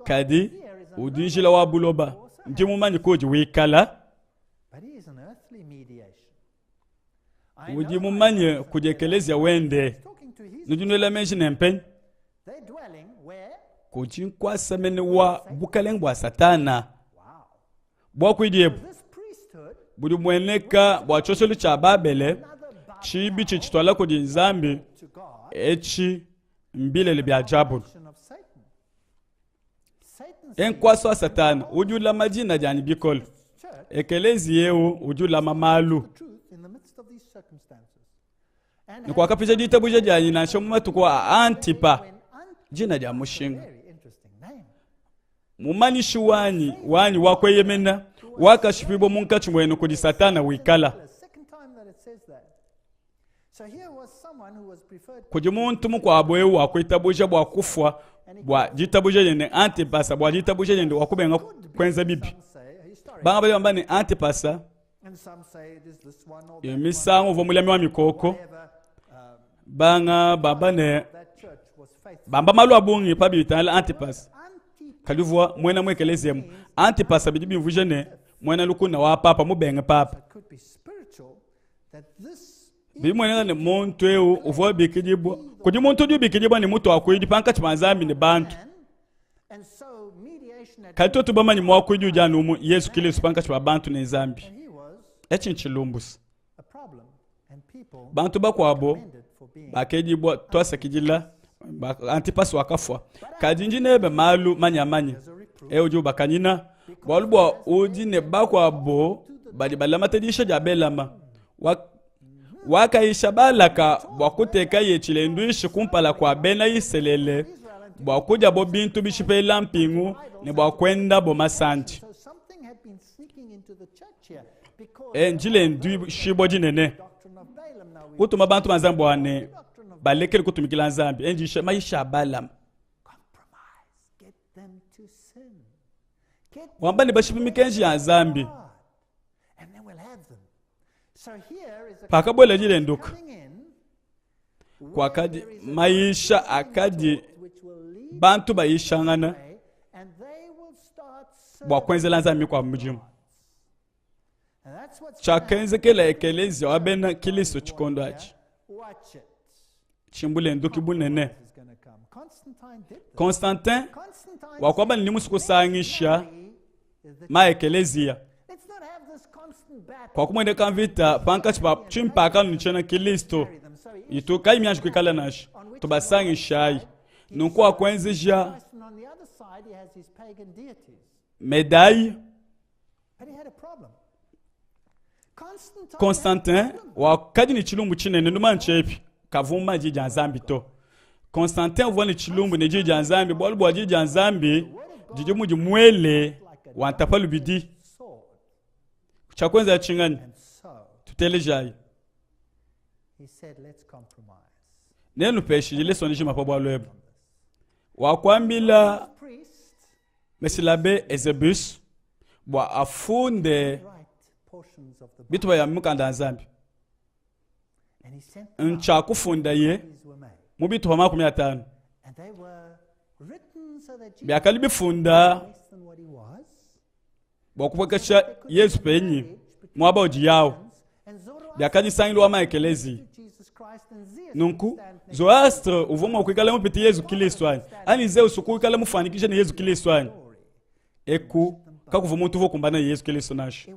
kadi udi njila wa buloba. Ndi mumanye kudi wikala udi mumanye kudi ekeleziya wende. Nudi nuela meji ne mpenyi? Kudi nkuasa mene wa bukalenge bua Satana. Buakuidi ebu budi bumueneka bua tshioshelu tshia Babele, tshibi tshidi tshituala kudi Nzambi, etshi mbilele bia diabolo. Nkuasa wa Satana udi ulama dina dianyi bikole. Ekeleziya eu udi ulama malu ne kuakapija ditabuja dianyi nansha mu matuku a Antipa, dina dia mushinga. Mumanyishi wanyi wanyi wa kueyemena wakashipibua munkatshi muenu kudi Satana wikala Kudi muntu mukuabu eu wakuitabuja bua kufua bua ditabuja diende Antipasa, bua ditabuja diende wakubenga kuenza bibi. Banga badi bamba ne Antipasa misangu uvua mulami wa mikoko, banga bamba ne bamba malu a bungi pa bitangila Antipasa, kadi uvua muena mu ekeleziya. Antipasa bidi bimvuija ne muena lukuna wa papa, mubenge papa. Bimueneka ne muntu eu uvua ubikidibua kudi muntu udi ubikidibua ne mutuakuidi pankatshi pa Nzambi ne bantu. Kadi tuetu bamanye muakuidi udi anu umue, Yezu Kristo, pankatshi pa bantu ne Nzambi. Etshi ntshilumbu. Bantu bakuabo bakedibua tuasakidila, Antipas wakafua. Kadi ndi nebe malu manyamanya, eu udi ubakanyina, bualu bua udi ne bakuabo badi balamate diyisha dia Belama, wakayisha Balaka bua kutekaye tshilenduishi kumpala kua bena Isalele bua kudiabo bintu bishipela mpingu ne bua kuendabo masandi. E, ndilenduishibua dinene kutuma bantu ba Nzambi bua ne balekele kutumikila Nzambi. E, ndisha mayisha a Balama wamba ne bashipi mikenji ya Nzambi. Pakabuela dilenduka, kuakadi mayisha akadi bantu bayishangana bua kuenzela Nzambi mikuabu mudimu. Tshiakenzekela ekeleziya wa bena Kilisto tshikondo atshi tshimbulenduki bunene. Constantin wakuamba ne ndi musue kusangisha maekeleziya kuakumueneka mvita pankatshi pa tshimpakanu ne tshiena Kilisto itu kayi mianji kuikala nansha, tubasangishayi. Nunku wakuenzeja medayi Constantin wakadi ne tshilumbu tshinene numa ntshiepi kavua mumanye Diyi dia Nzambi to. Constantin uvua ne tshilumbu ne Diyi dia Nzambi bualu bua Diyi dia Nzambi didi mudi muele wa ntapa lubidi. Tshia kuenza tshinganyi? Tutelejayi. Nenupeshe dilesona dijima pa bualu ebu. Wakuambila Mesilabe Ezebus bua afunde bitupa bia mukanda wa Nzambi. Ntshia kufundaye mu bitupa 50 biakadi bifunda bua kupuekesha Yezu penyi muaba udi yawu biakadi nsangilu wa maekeleziya. Nunku Zoroastre uvua mua kuikala mupite Yezu Kristo anyi? Anyi Zeus kuikala mufuanyikija ne Yezu Kristo anyi? Eku kakuvua muntu uvua ukumbana ne Yezu Kristo nansha.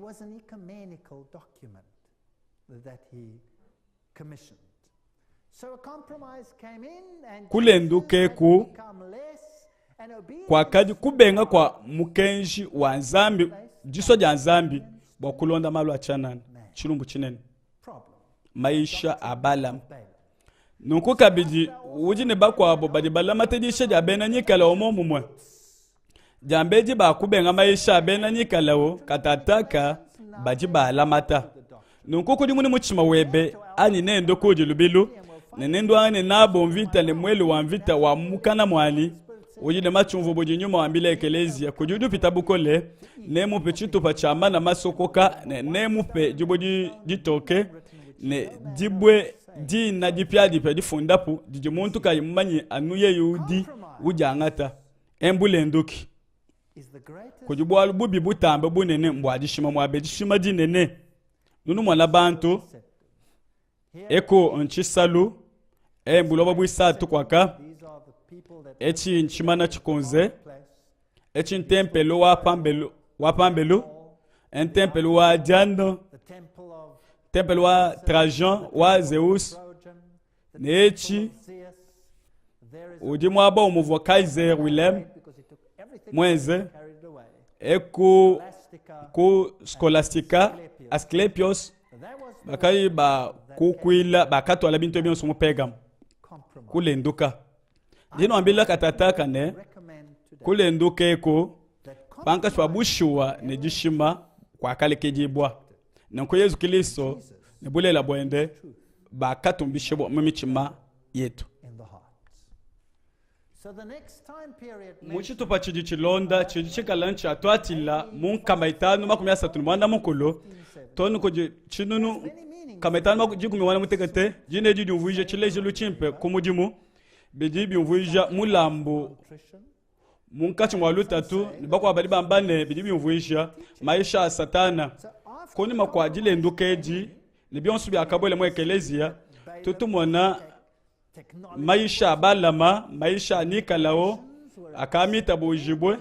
Kulenduka eku kuakadi kubenga kua mukenji wa Nzambi, disua dia Nzambi bua kulonda malu a tshianana, tshilumbu tshinene, mayisha a Balama. Nunku kabidi udi ne bakuabo badi balamate disha dia bena Nikalao muomumue. Diambedi ba kubenga mayisha a bena Nikalao katataka badi baalamata. Nunku kudimune mutshima webe anyi nendue kudi lubilu ne nenduangane nabo mvita ne muele wa mvita wa mukana muanyi udi ne matshumvu budi nyuma wambila ekeleziya kudi udi upita bukole nemupe tshitupa tshia mana masokoka ne nemupe dibue ditoke ne dibue dina dipiadipia difundapu didi muntu kayi mumanye anu yeye udi udiangata embulenduki kudi bualu bubi butambe bunene mbua dishima muabe dishima dinene nunumona bantu eku ntshisalu e mbuloba buisatu kuaka etshi ntshimana tshikunze etshi ntempelo wa pambelu wa pambelu ntempelo wa Diane ntempelo wa Trajan wa Zeus ne etshi udi muaba umuvua Kaiser Wilhelm muenze eku ku Scholastica Asclepios bakayi bakukuila bakatuala bintu bionso mu Pergamo kulenduka ndi nuambila katataka ne kulenduka eku pankatshi pa bushuwa ne dishima kuakalekedibua Nunku Yezu Kristo ne bulela buende bakatumbishibua mu mitshima yetu. Mu tshitupa tshidi tshilonda tshidi tshikala ntshia Tuatila mu 531 too ne kudi 518, dina edi diumvuija tshilejilu tshimpe ku mudimu, bidi biumvuija mulambu munkatshi mua lutatu, ne bakuabu badi bamba ne, bidi biumvuija mayisha a Satana. Kunyima kua dilenduka edi, Ne bionso biakabuela mu ekeleziya, tutumona mayisha a Balama, mayisha a Nikalao akamitabujibue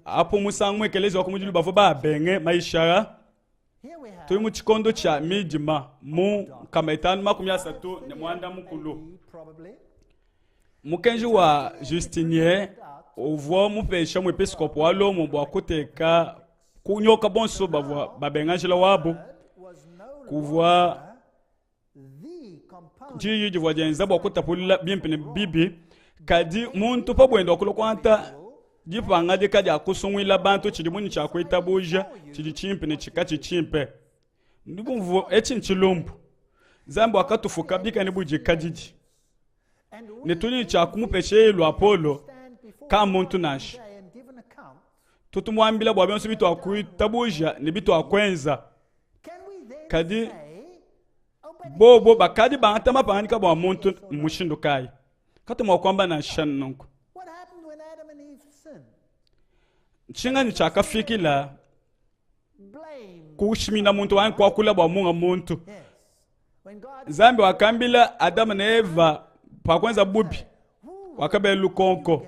apo musangu mu ekeleziya wa kumudilu bavua babenge mayisha aa. Tudi mu tshikondo tshia midima mu nkama itanu makumi asatu ne muanda mukulu. Mukenji wa Justinien uvua mupesha muepiskopo wa Lomo bua kuteka kunyoka bonso bavua babenga njila wabu. Kuvua diyi divua dienza bua kutapulula bimpe ne bibi, kadi muntu pa buende wakulua kuangata dipangadika dia kusunguila bantu tshidi munyi tshia kuitabuja tshidi tshimpe ne tshikatshi tshimpe. Ndi bumvua etshi ntshilumbu. Nzambi wakatufuka bikale ne budikadidi ne tudi ne tshia kumupesha yeye luapolo ka muntu nansha. Tutu muambila bua bionso bituakuitabuja ne bituakuenza. Kadi bobo bakadi bangata mapangadika bua muntu mushindu kayi? Katu mua kuamba nansha nunku. Ntshinganyi tshiakafikila kushimina muntu anyi kuakula bua munga muntu? Nzambi wakambila Adama ne Eva pa kuenza bubi, wakabela lukonko,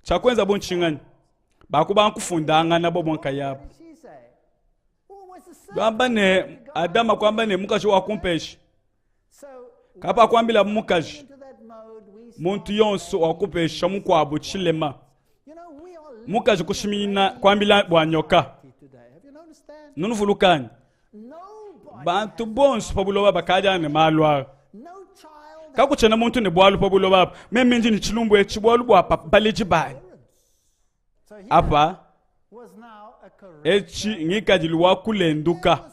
tshiakuenza bu ntshinganyi? Bakubanga kufundangana bobo nkayabu. Bamba ne Adama kuamba ne mukaji wakumpesha. Kapa kuambila mukaji muntu yonso wakupesha mukuabu tshilema. Mukaji kushiminyina kuambila bua nyoka. Nunuvulukani bantu bonso pa buloba bakadi ne malu aa. Kakutshiena muntu ne bualu pa buloba apa. Meme ndi ne tshilumbu etshi bualu bua baledi banyi. Apa etshi ngikadilu wa kulenduka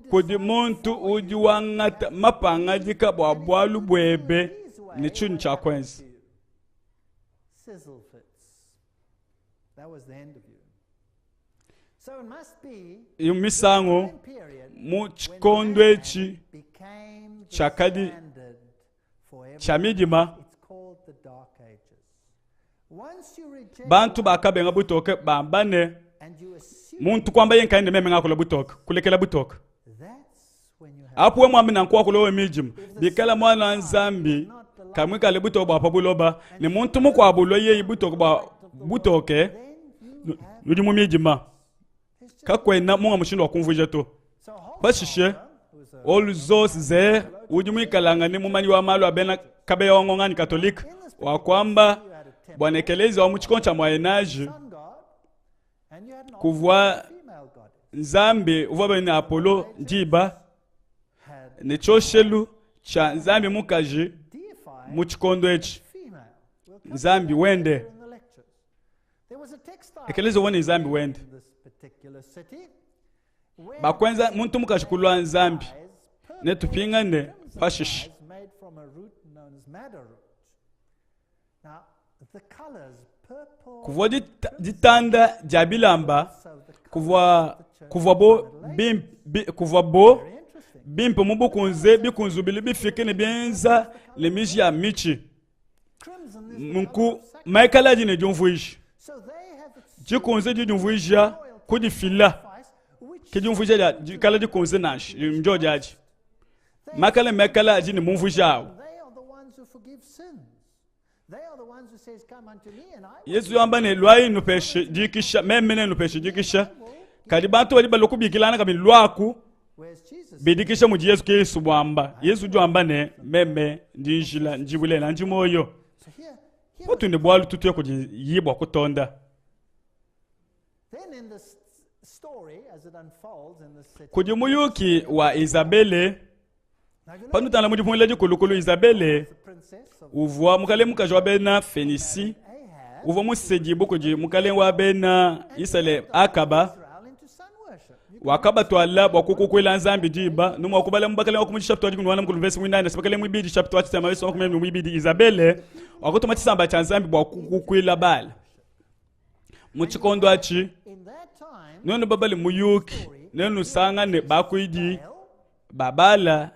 kudi muntu udi wangata mapangadika bua bualu buebe ne tshinyi tshia kuenza. Misangu mu tshikondo etshi tshiakadi tshia midima bantu bakabenga butoke bamba ne muntu kuamba ye nkayende meme ngakula butoke kulekela butoke apu we muambi nanku wakula we midima bikala mwana wa nzambi kamuikale butoke bua pa buloba ne muntu mukuabu ulua yeyi butoke bua butoke nudi mu midima kakuena munga mushindu wa kumvuija to pashishe Olzos Zer udi muikalangane mumanyi wa malu a bena kabeya wa ngongani katolike wakuamba bua ne ekelezia wa mu tshikondo tshia Moyen Age kuvua nzambi uvua bene Apollo diba ne tshioshelu tshia nzambi mukaji mu tshikondo etshi nzambi wende Ekelezia uvua ne nzambi wende. Bakuenza muntu mukaji kulua nzambi. Netupingane pashishe. Kuvua ditanda dia bilamba kuvua kuvuabo bimpe kuvuabo bimpe mu bukunze bikunzubile bifike ne bienza ne miji ya mitshi. Nunku maikala adi ne diumvuija. Dikunze didi diumvuija kudifila, ke diumvuija dia dikala dikunze nansha ndio diadi. Makala mekala adi ne mumvuija awu. Yezu wamba ne luayi nupeshe dikisha, meme nenupeshe dikisha. Kadi bantu badi balua kubikilana kabidi luaku bidikisha mudi Yezu Kristo wamba. Yezu udi wamba ne, meme ndi njila, ndi bulelela, ndi muoyo. Utu ne bualu tutuye kudi yi bua kutonda. Kudi muyuki wa Izabele panutangila mu dipungila dikulukulu Izabele uvua mukalenge mukaji wa bena Fenisi uvua musedibue kudi mukalenge wa bena Isalele Akaba wakabatuala bua kukukuila Nzambi diba no mua kubala mu bakalenge wa ku chapitre wa dikumi ne mukulu verse muinayi ne bakalenge muibidi chapitre wa tshitema verse wa makumi abidi muibidi Izabele wakatuma tshisamba tshia Nzambi bua kukukuila Bala mu tshikondo atshi nuenu babale muyuki nenusangane bakuidi ba Bala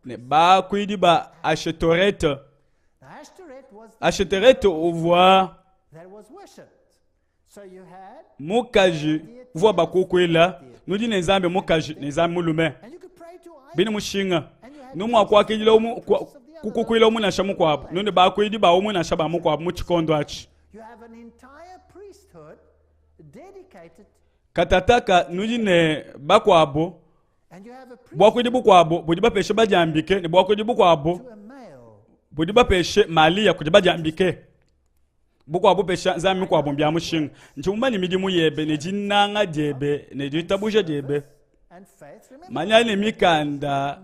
ne bakuidi ba Ashetorete. Ashetorete uvua mukaji uvua bakukuila. Nudi ne Nzambi mukaji ne Nzambi mulume. Bini mushinga. Nu mua kuakidila umu, kukukuila umu nansha mukuabu. Nudi bakuidi ba umu nansha ba mukuabu mu tshikondo atshi. Katataka nudi ne bakuabu buakuidi bukuabu budi bapeshe badiambike ne buakuidi bukuabu budi bapeshe Malia kudi badiambike. Bukuabu bupesha nzambi mikuabu mbia mushinga. Ndi mumanye midimu yebe ne dinanga diebe ne ditabuja diebe. Manya ne mikanda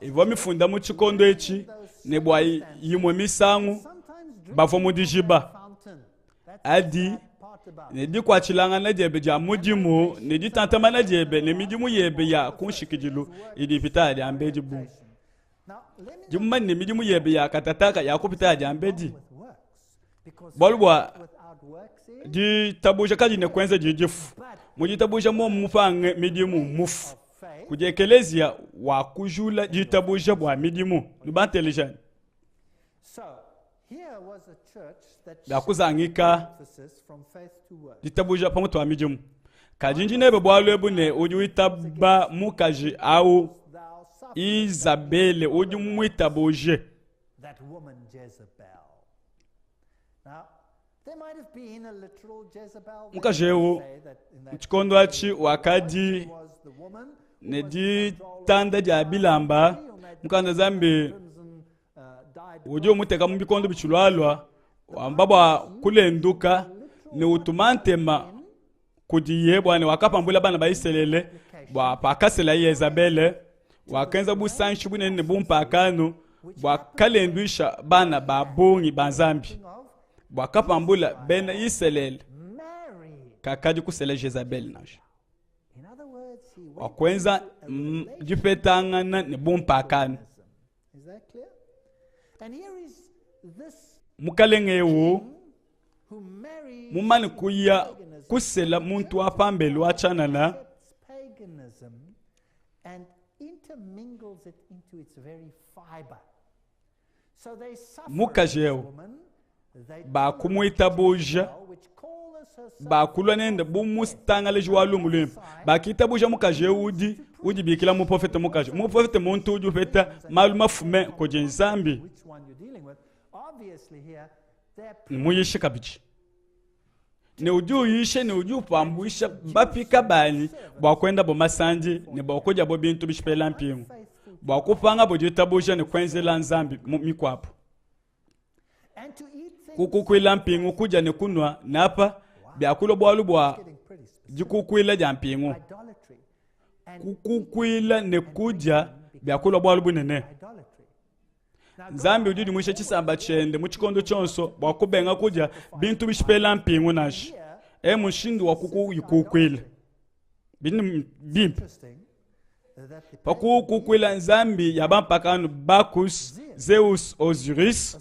ivua mifunda mu tshikondo etshi ne bua imue misangu bavua mu dijiba adi ne dikuatshilangana diebe dia mudimu ne ditantamana diebe ne midimu yebe ya ku nshikidilu idi ipita ya diambedi bungi. Ndi mumanye ne midimu yebe ya katataka yakupita ya diambedi, bualu bua ditabuja kadi ne kuenza didi difu. Mu ditabuja muomu mupange midimu mufu. Kudi ekeleziya wa kujula ditabuja bua midimu. Nubanteleja. Biakuzangika ditabuja pamutu wa midimu. Kadi ndi nebe bualu ebu ne udi witaba mukaji au Izabele udi muitabuje. Mukaji eu mu tshikondo atshi wakadi ne ditanda dia bilamba mukanda Nzambi udi umuteka mu bikondo bitshilualua wamba bua kulenduka ne utuma ntema kudiye bua ne wakapambula bana ba Isalele bua pakasela Yezabele wakenza busanshi bunene ne bumpakanu bua kalenduisha bana ba bungi ba Nzambi bua kapambula bena Isalele kakadi kusela Jezabele nansha wakuenza dipetangana ne bumpakanu Mukalenge eu mumane kuya kusela muntu wa pambelu wa tshianana mukaji eu bakumuitabuja bakulua nende bu mutangalaji wa lumu luimpe. Bakitabuja mukaji eu udi udibikila muprofete mukaji. Muprofete muntu udi upeta malu mafume kudi Nzambi, muyishi kabidi ne udi uyisha ne udi upambuisha bapika banyi bua kuendabo masandi ne bua kudiabo bintu bishipela mpingu, bua kupangabo ditabuja ne kuenzela nzambi mikuabu. Kukukuila mpingu, kudia ne kunua napa biakulua bualu bua dikukuila dia mpingu. Kukukuila ne kudia biakulua bualu bunene. Nzambi udi udimuisha tshisamba tshiende mu tshikondo tshionso bua kubenga kudia bintu bishipela mpingu nansha. E mushindu wa kukuyikukuila bidi bimpe pa kukukuila nzambi ya bampakano Bacchus, Zeus, Osiris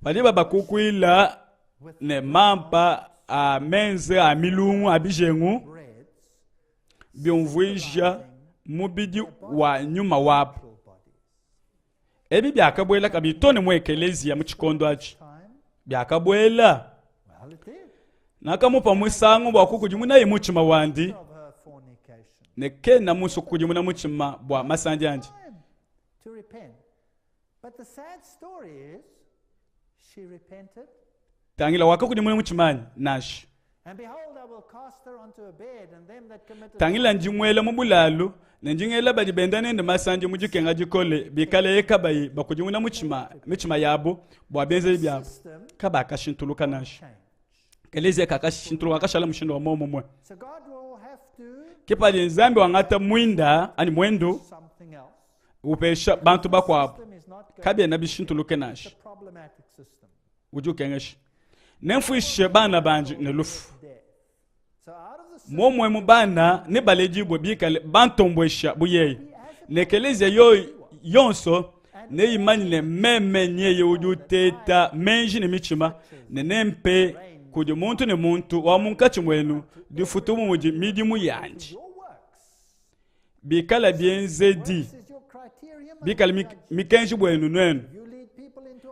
badi babakukuila ne mampa a menze a milungu a bijengu biumvuija mubidi wa nyuma wabu. Ebi biakabuela kabidi too ne mu ekeleziya mu tshikondo atshi. Biakabuela. Nakamupa musangu bua kukudimunaye mutshima wandi, ne kena musue kukudimuna mutshima bua masandi andi. Tangila, wakakudimuna mutshima anyi? Nansha. Tangila, ndi muela mu bulalu ne ndi ngela badi benda nende masandi mu dikenga dikole, bikaleye kabayi bakudimuna mutshima mitshima yabo bua bienzedi biabo, kabakashintuluka nansha. Ekeleziya kakashintuluka, kakashala mushindu wa muomumue. Ke padi Nzambi wangata muinda anyi muendu upesha bantu bakuabu, kabiena bishintuluke nansha. Udi ukengesha. Nemfuishe bana bandi ne lufu. Muomue mu bana nebaledibue bikale bantombuesha bu yeye, ne ekeleziya yoyi yonso neyimanye ne meme nyeye udi uteta meji ne mitshima, ne nempe kudi muntu ne muntu wa munkatshi muenu difutu bu mudi midimu yandi. Bikala bienzedi bikale mikenji buenu nuenu,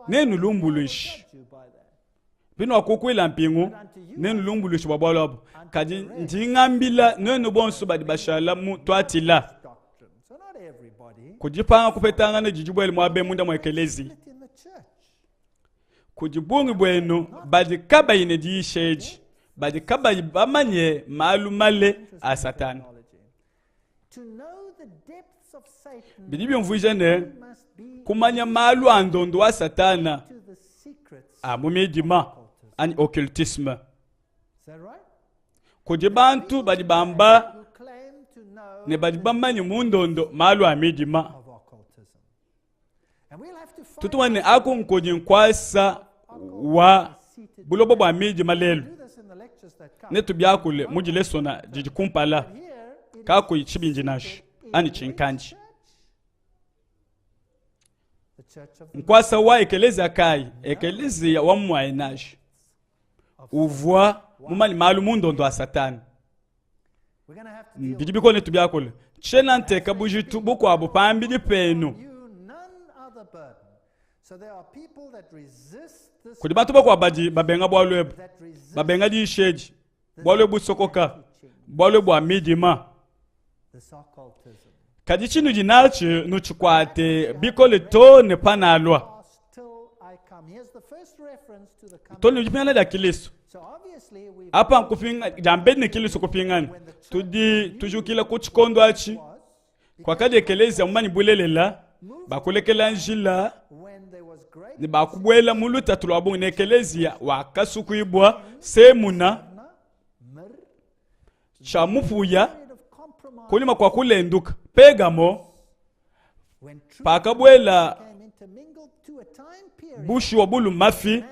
nenulumbuluishe. Binuakukuila mpingu, nenulumbuluishe bua bualu abu. Kadi ndi ngambila nuenu bonso badi bashala mu Tuatila, ku dipanga kupetangana didi dibuele muaba munda mua ekeleziya, kudi bungi buenu badi kabayi ne diyisha edi, badi kabayi bamanye malu male a Satana. Bidi biumvuija ne, kumanya malu a ndondo wa Satana a mu midima anyi occultisme. Kudi bantu badi bamba ne badi bamanye mu ndondo malu a midima. Tutu ne aku nkudi nkuasa wa buloba bua midima lelu. Netubiakule mu dilesona didi kumpala kakuyi tshibindi nansha anyi tshinkandi. Nkuasa wa ekelezia kayi? Ekelezia wa mu Moyen Age uvua mumanye malu mu ndondo a Satana. Bidi bikole netubiakule. Tshiena nteka bujitu bukuabu pambidi penu. Kudi bantu bakuabu badi babenga bualu ebu, babenga diyisha edi, bualu ebu busokoka, bualu bua midima. Kadi tshinudi natshi nutshikuate bikole too ne panalua to ne dipingana dia Kilisto. Apa nkupinga diambedi ne Kilisto kupingana, tudi tujukila ku tshikondo atshi kuakadi ekelezia mumanyi bulelela bakulekela njila ne bakubuela mu lutatu lua bungi ne ekelezia wakasukuibua semuna tshia mupuya kunyima kua kulenduka Pegamo pakabuela bushuwa bulu mafi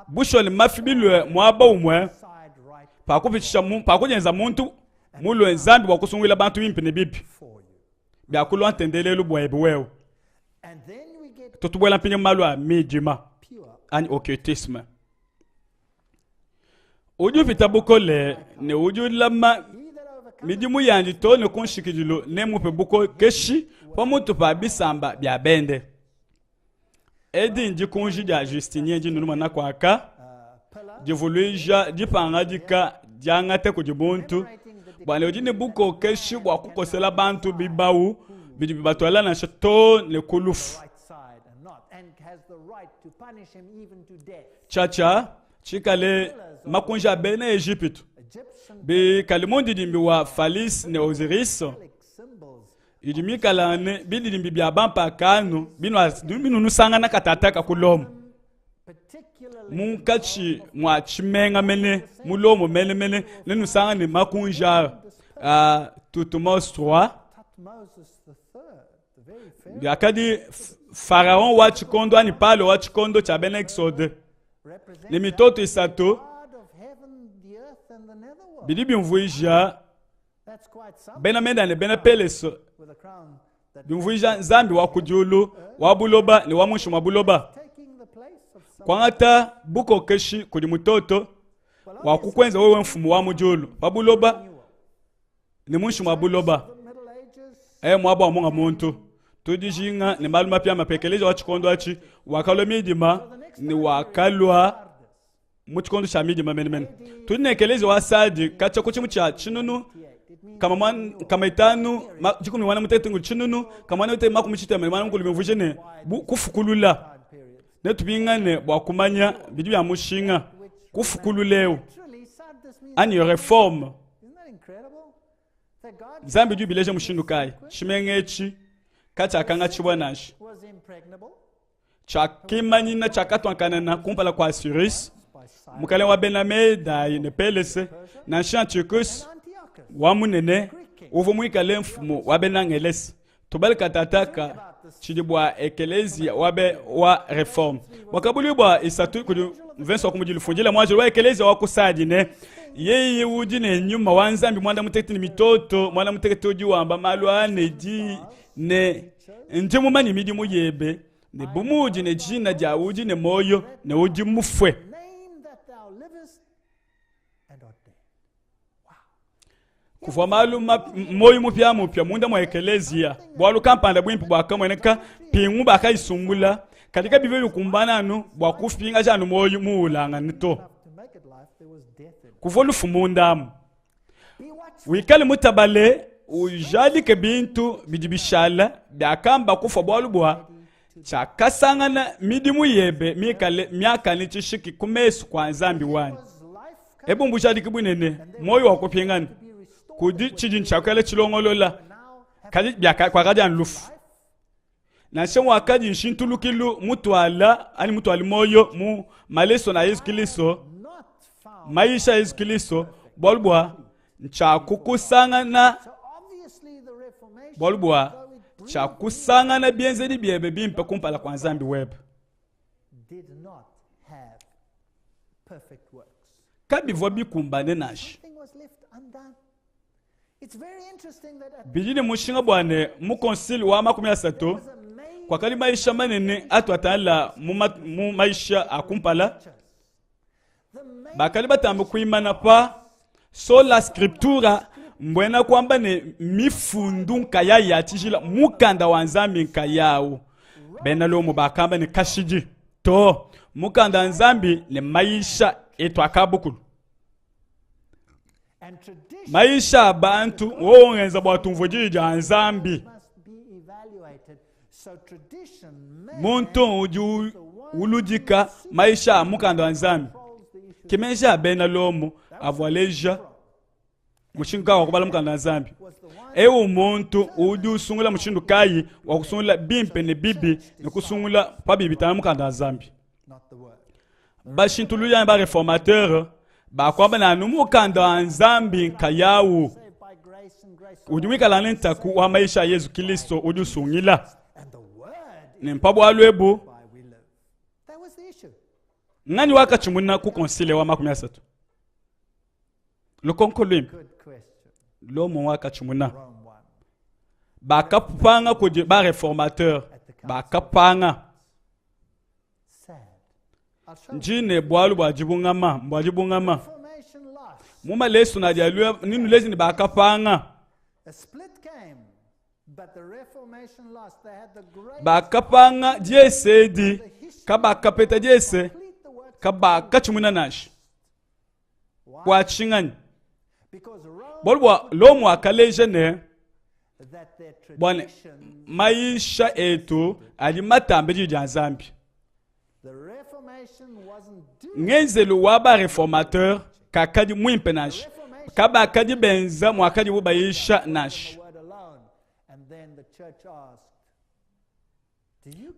bushuwa ne mafi bilue muaba umue pakupitshisha pakudienza muntu mulue nzambi bua kusunguila bantu bimpe ne bibi biakulua ntendelelu buebe wewe tutubuela mpindieu malu a midima anyi occultisme Udi upita bukole ne udi ulama midimu yandi too ne ku nshikidilu nemupe bukokeshi pa mutu pa bisamba bia bende. Edi ndikunji dia Justinien dinunu mona kuaka divuluija dipangadika diangata kudi muntu bua ne udi ne bukokeshi bua kukosela bantu bibawu bidi bibatuala nansha too ne ku lufu. Tshiatshia tshikale makunji a bena Ejipitu bikale mundidimbi wa Phalis ne Osiris idi mikalangane bindidimbi bia bampakano binunusangana katataka ku Lomo munkatshi mua tshimenga mene mu Lomo menemene nenusangane makunji a a Tutmos 3 biakadi Faraon wa tshikondo anyi Palo wa tshikondo tshia bena Exode ne mitoto isatu bidi biumvuija bena Meda ne bena Pelese biumvuija Nzambi wa ku diulu wa buloba ne wa muinshi mua buloba kuangata bukokeshi kudi mutoto wa kukuenza wewe mfumu wa mu diulu pa buloba ne muinshi mua buloba e muaba wa munga muntu tudijinga ne malu mapia mapia wa tshikondo atshi wakalua midima ne wakalua mu tshikondo tshia midima menemene tudi ne ekelezia wa sadi katshia ku tshimu tshia tshinunu kama kama itanu dikumi muanda mutekete ngulu tshinunu kama muanda mutekete makumi tshitema ne muanda mukulu bimvuije ne kufukulula netupingane bua kumanya bidi bia mushinga kufukulula eu anyi reforme Nzambi udi ubileja mushindu kayi? Tshimenga etshi katshiakangatshibua nansha, tshiakimanyina tshiakatua nkanana kumpala kua Cyrus, mukalenge wa bena Medayi ne Pelese, nansha Antiochus wa munene uvua muikale mfumu wa bena Ngelese. Tubale katataka tshidi bua ekelezia wa be wa reforme buakabuluibua isatu kudi mvenso wa kumudilu fundila muanjelu wa ekelezia wa kusadi ne yeye udi ne nyuma wa nzambi muanda mutekete ne mitoto muanda mutekete udi wamba malu a ne di ne ndi mumanye midimu yebe ne bu muudi ne dina dia udi ne muoyo ne udi mufue Kuvua malu muoyo mupiamupia munda mua ekeleziya, bualu kampanda buimpe buakamueneka, mpingu bakayisumbula. Kadi kabivua bikumbana anu bua kupingaja anu muoyo muwulangane to. Kuvua lufu munda amu. Wikale mutabale, ujadike bintu bidi bishala biakamba kufua bualu bua tshiakasangana midimu yebe mikale miakane tshishiki ku mesu kua Nzambi wanyi. Ebu mbujadiki bunene, muoyo wa kupingana kudi tshidi tshiakuela tshilongolola, kadi kuakadi anu lufu. Nansha muakadi nshintulukilu mutuala anyi mutuali muoyo mu maleso na Yezu Kilisto, mayisha a Yezu Kilisto, bualu bua ntshiakukusangana bualu bua tshiakusangana bienzedi biebe bimpe kumpala kua Nzambi webe. Kabivua bikumbane nansha. Bidi ne mushinga bua ne mu konsili wa 30 kuakadi mayisha manene atu atangila mu, ma, mu mayisha a kumpala bakadi batamba kuimana pa sola scriptura mbuena kuamba ne mifundu nkayayi ya tshijila mukanda wa nzambi nkayawu bena lomo bakamba ne kashidi to mukanda wa nzambi ne mayisha etu akabukulu Mayisha a bantu wowo ngenza bua tumvue diyi dia Nzambi. Muntu udi uludika mayisha a mukanda wa Nzambi ke meji a bena Lomo avua aleja mushindu kayi wa kubala mukanda wa Nzambi. Eu muntu udi usungula mushindu kayi wa kusungula bimpe ne bibi ne kusungula pa bibi bitangila mukanda wa Nzambi. Bashintuludi anyi ba-reformateur bakuamba ne anu mukanda wa Nzambi nkayawu udi muikala ne ntaku wa mayisha a Yezu Kilisto udi usungila. Ne mpa bualu ebu nganyi wakatshimuna ku konsile wa 30? Lukonko luimpe. Lomo wakatshimuna. Bakapanga kudi ba-reformateur, bakapanga. Ndi ne bualu bua dibungama, mbua dibungama. Mu malesu na dia ninuleji ne bakapanga. Bakapanga diese edi, kabakapeta diese, kabakatshimuna nansha. Bua tshinganyi? Bualu bua Lomo wakaleja ne bua ne mayisha etu adi matambe diyi dia Nzambi. Ngenzelu wa ba-reformateur kakadi muimpe nansha, kabakadi benza muakadibu bayisha nansha.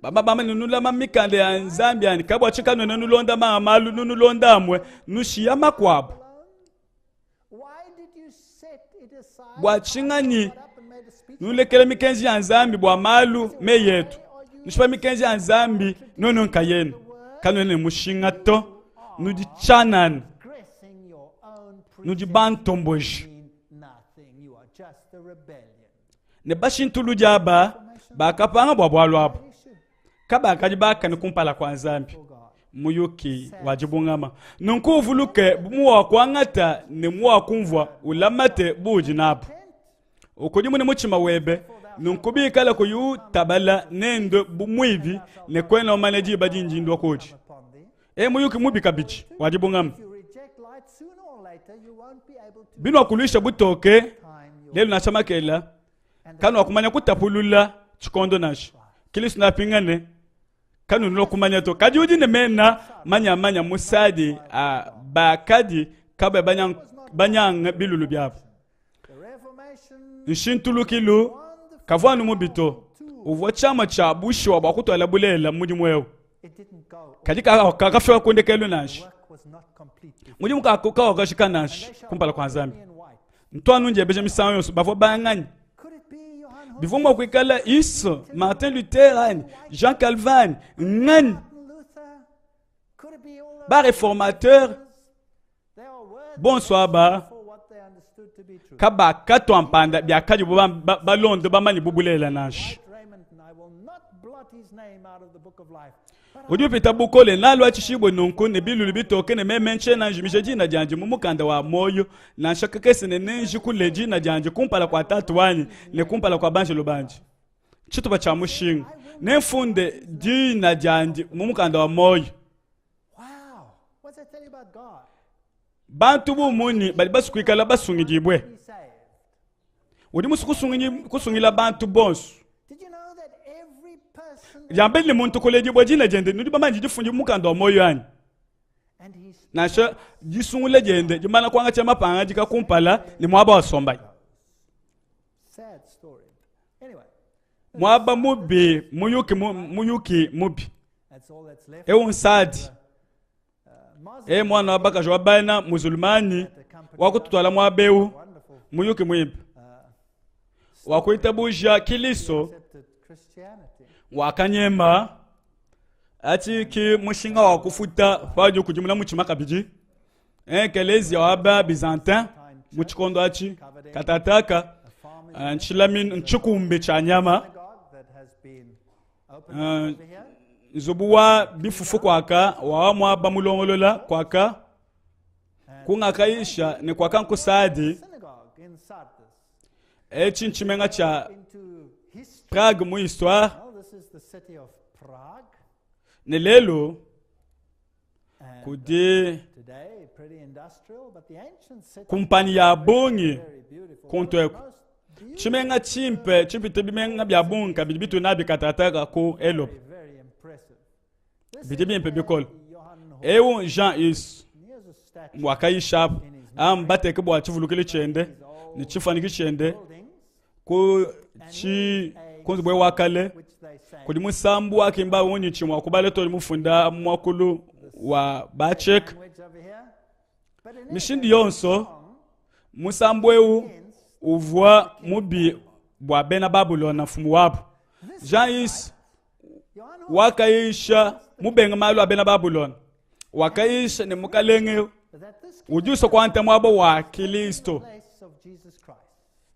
Bamba bamba ne nulama mikanda ya Nzambi yani kabua tshikanwena nulonda manga malu nunulonda amue nushiya makuabu. Bua tshinganyi nulekela mikenji ya Nzambi bua malu meyi etu nushipa mikenji ya Nzambi nuenu nkayenu kanuena ne mushinga to nudi tshianana nudi bantomboji ne bashintuludi aba bakapanga bua bualu abu kabakadi bakane kumpala kua Nzambi. Muyuki wa dibungama. Nunku uvuluke muwakuangata ne muwakumvua, ulamate buudi nabu. Ukudimune mutshima webe, nunku bikala kuyi utabala nendue bu muivi ne kuena umanya diba dindi ndua kuudi. E muyuki mubi kabidi wa dibungama. Binuakuluisha butoke lelu nansha makela, kanuakumanya kutapulula tshikondo nansha. Kilisto neapingane, kanunulua kumanya to. Kadi udi ne mena manyamanya musadi a bakadi kabayi banyanga bilulu biabu. Nshintulukilu kavua anu mubi to, uvua tshiamua tshia bushuwa bua kutuala bulelela mu mudimu eu. Kadi kakafika ku ndekelu nansha, mudimu kawakajika nansha kumpala kua Nzambi. Ntu anu ndiebeja misangu yonso bavua banganyi? Bivua mua kuikala Hus, Martin Luther anyi Jean Calvin, nganyi? Ba reformateur bonso aba kabakatua mpanda biakadibu balonde bamanyi bu bulelela nansha. Udi upita bukole naluatshishibue nunku ne bilulu bitoke ne meme ntshiena njimija dina diandi mu mukanda wa muoyo nansha kakese ne nenjikule dina diandi kumpala kua Tatu wanyi ne kumpala kua banjelo bandi. Tshitupa tshia mushinga. Nemfunde dina diandi mu mukanda wa muoyo. Bantu bu munyi badi basue kuikala basungidibue? Udi musue kusungila bantu bonso. Diambedi ne muntu kuledibua dina diende, nudi bamanye difundi mu mukanda wa muoyo anyi? Nansha disungula diende dimana kuangatshila mapangadika kumpala ne muaba wasombaye. Muaba mubi, muyuki, muyuki mubi. Eu nsadi. E muana wa bakaji wa bena musulmani wa kututuala muaba eu, muyuki muimpe wa kuitabuja Kilisto wakanyema atshi ki mushinga wa kufuta paudi ukudimuna mutshima kabidi. Ekelezia wa ba Byzantin mu tshikondo atshi katataka ntshilaminu ntshikumbi tshia nyama nzubu wa bifufu kuaka wa muaba mulongolola kuaka kungakayisha ne kuaka nkusadi etshi ntshimenga tshia Prague mu histoire ne lelu kudi kumpanyi ya bungi kuntu eku tshimenga tshimpe tshipite bimenga bia bungi kabidi bitu nabi katataka ku Elope bidi bimpe bikole eu Jean Hus wakayishapu ambateke bua tshivulukilu tshiende ne tshifuanyiki tshiende ku tshi ku nzubu wa kale kudi musambu wakimba unyi tshimua kubala to mufunda muakulu wa bachek mishindu yonso musambu eu uvua mubi bua bena Babulona mfumu wabu Jean Hus wakayisha mubenga malu a bena Babulona wakayisha ne mukalenge udi usua kuanta muaba wa Kilisto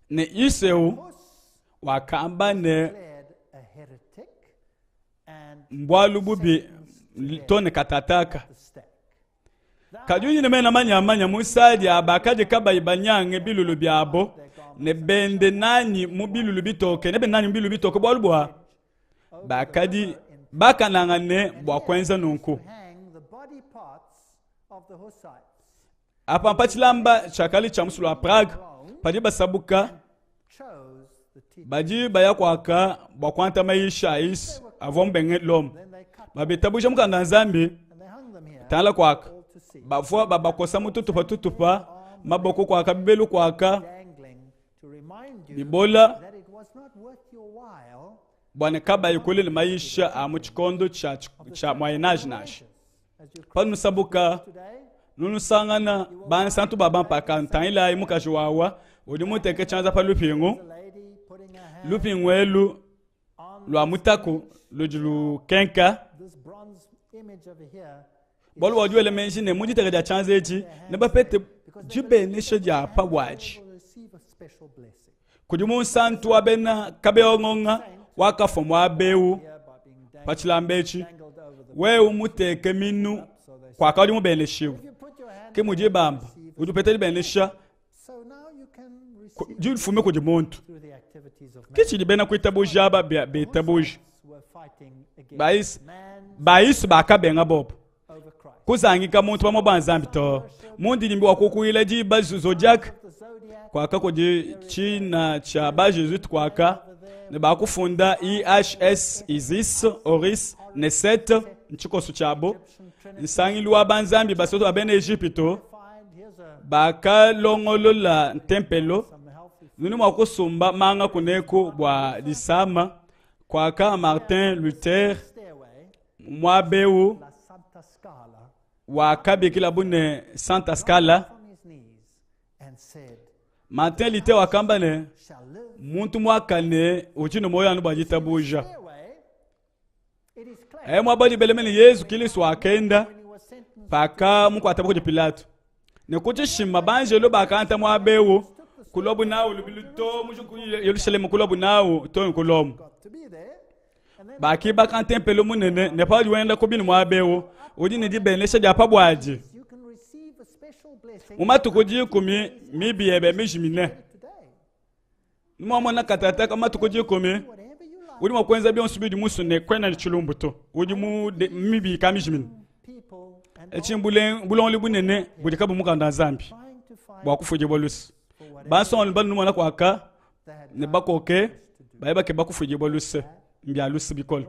ne Iseu wakamba ne mbualu bubi to ne katataka kadi udi ne mena manyamanya musadi abakadi kabayi banyange bilulu biabo ne bende nanyi mu bilulu bitoke ne bende nanyi mu bilulu bitoke bualu bua bakadi bakanangane bua kuenza nunku Apa mpa tshilamba tshia kale tshia musulu wa Prague padi basabuka badi baya kuaka bua kuanta mayisha a Yesu avua mubenge Lomo. Babitabuja mukanda wa Nzambi tangila kuaka bavua babakosa mu tutupa tutupa maboko kuaka bibelu kuaka bibola bua ne kabayi kule ne mayisha a mu tshikondo tshia tshia Moyen Age nansha. Panusabuka nunusangana bansantu ba bampaka ntangilayi mukaji wawa udi muteke tshianza pa lupingu lupingu elu lua mutaku ludi lukenka bualu bua udi wela meji ne mu diteka dia tshianza etshi nebapete dibenesha dia pa buatshi kudi munsantu wa bena kabeongonga wakafua muaba eu pa tshilamba etshi wewe muteke minu kuakadi mubeneshibue ke mudi bamba udi upeta dibenesha difume kudi muntu ke tshidi bena kuitabuja aba bitabuja bayisi bakabenga bobo kuzangika muntu pamue bua nzambi to mundidimbi wa kukuila diba zodiac kuaka kudi tshina tshia ba jesuite kuaka ne bakufunda ihs isis oris ne set ntshikoso tshiabo nsangilu wa banzambi basoto ba bena Ejipitu bakalongolola ntempelo nudi mua kusumba manga kuneku bua disama kuaka Martin Luther muaba eu wakabikilabu ne Santa Scala. Martin Luther wakamba ne, muntu muakane udi ne muoyo anu bua ditabuja. E muaba dibele mene Yezu Kilisto wakenda pakamukuatabo kudi Pilato ne ku tshishima banjelo bakanta muaba eu kulobu nawu lubilu to mu ku Yelushalema kulobu nawu to ne ku Lomo. Bakibaka ntempelo munene ne paudi wenda ku binu muaba eu udi ne dibenesha dia pa buadi. Mu matuku dikumi mibi yebe mijimine. Nuamona katataka matuku dikumi. Udi mua kuenza bionso biudi musue ne kuena ne tshilumbu to. Udi mu mibi kamijimina. Etshi mbulongolodi bunene budi kabu mukanda wa Nzambi bua kufuidibua luse. Bansonga banu numona kuaka ne bakoke baye bakeba kufuidibua luse mbia luse bikole.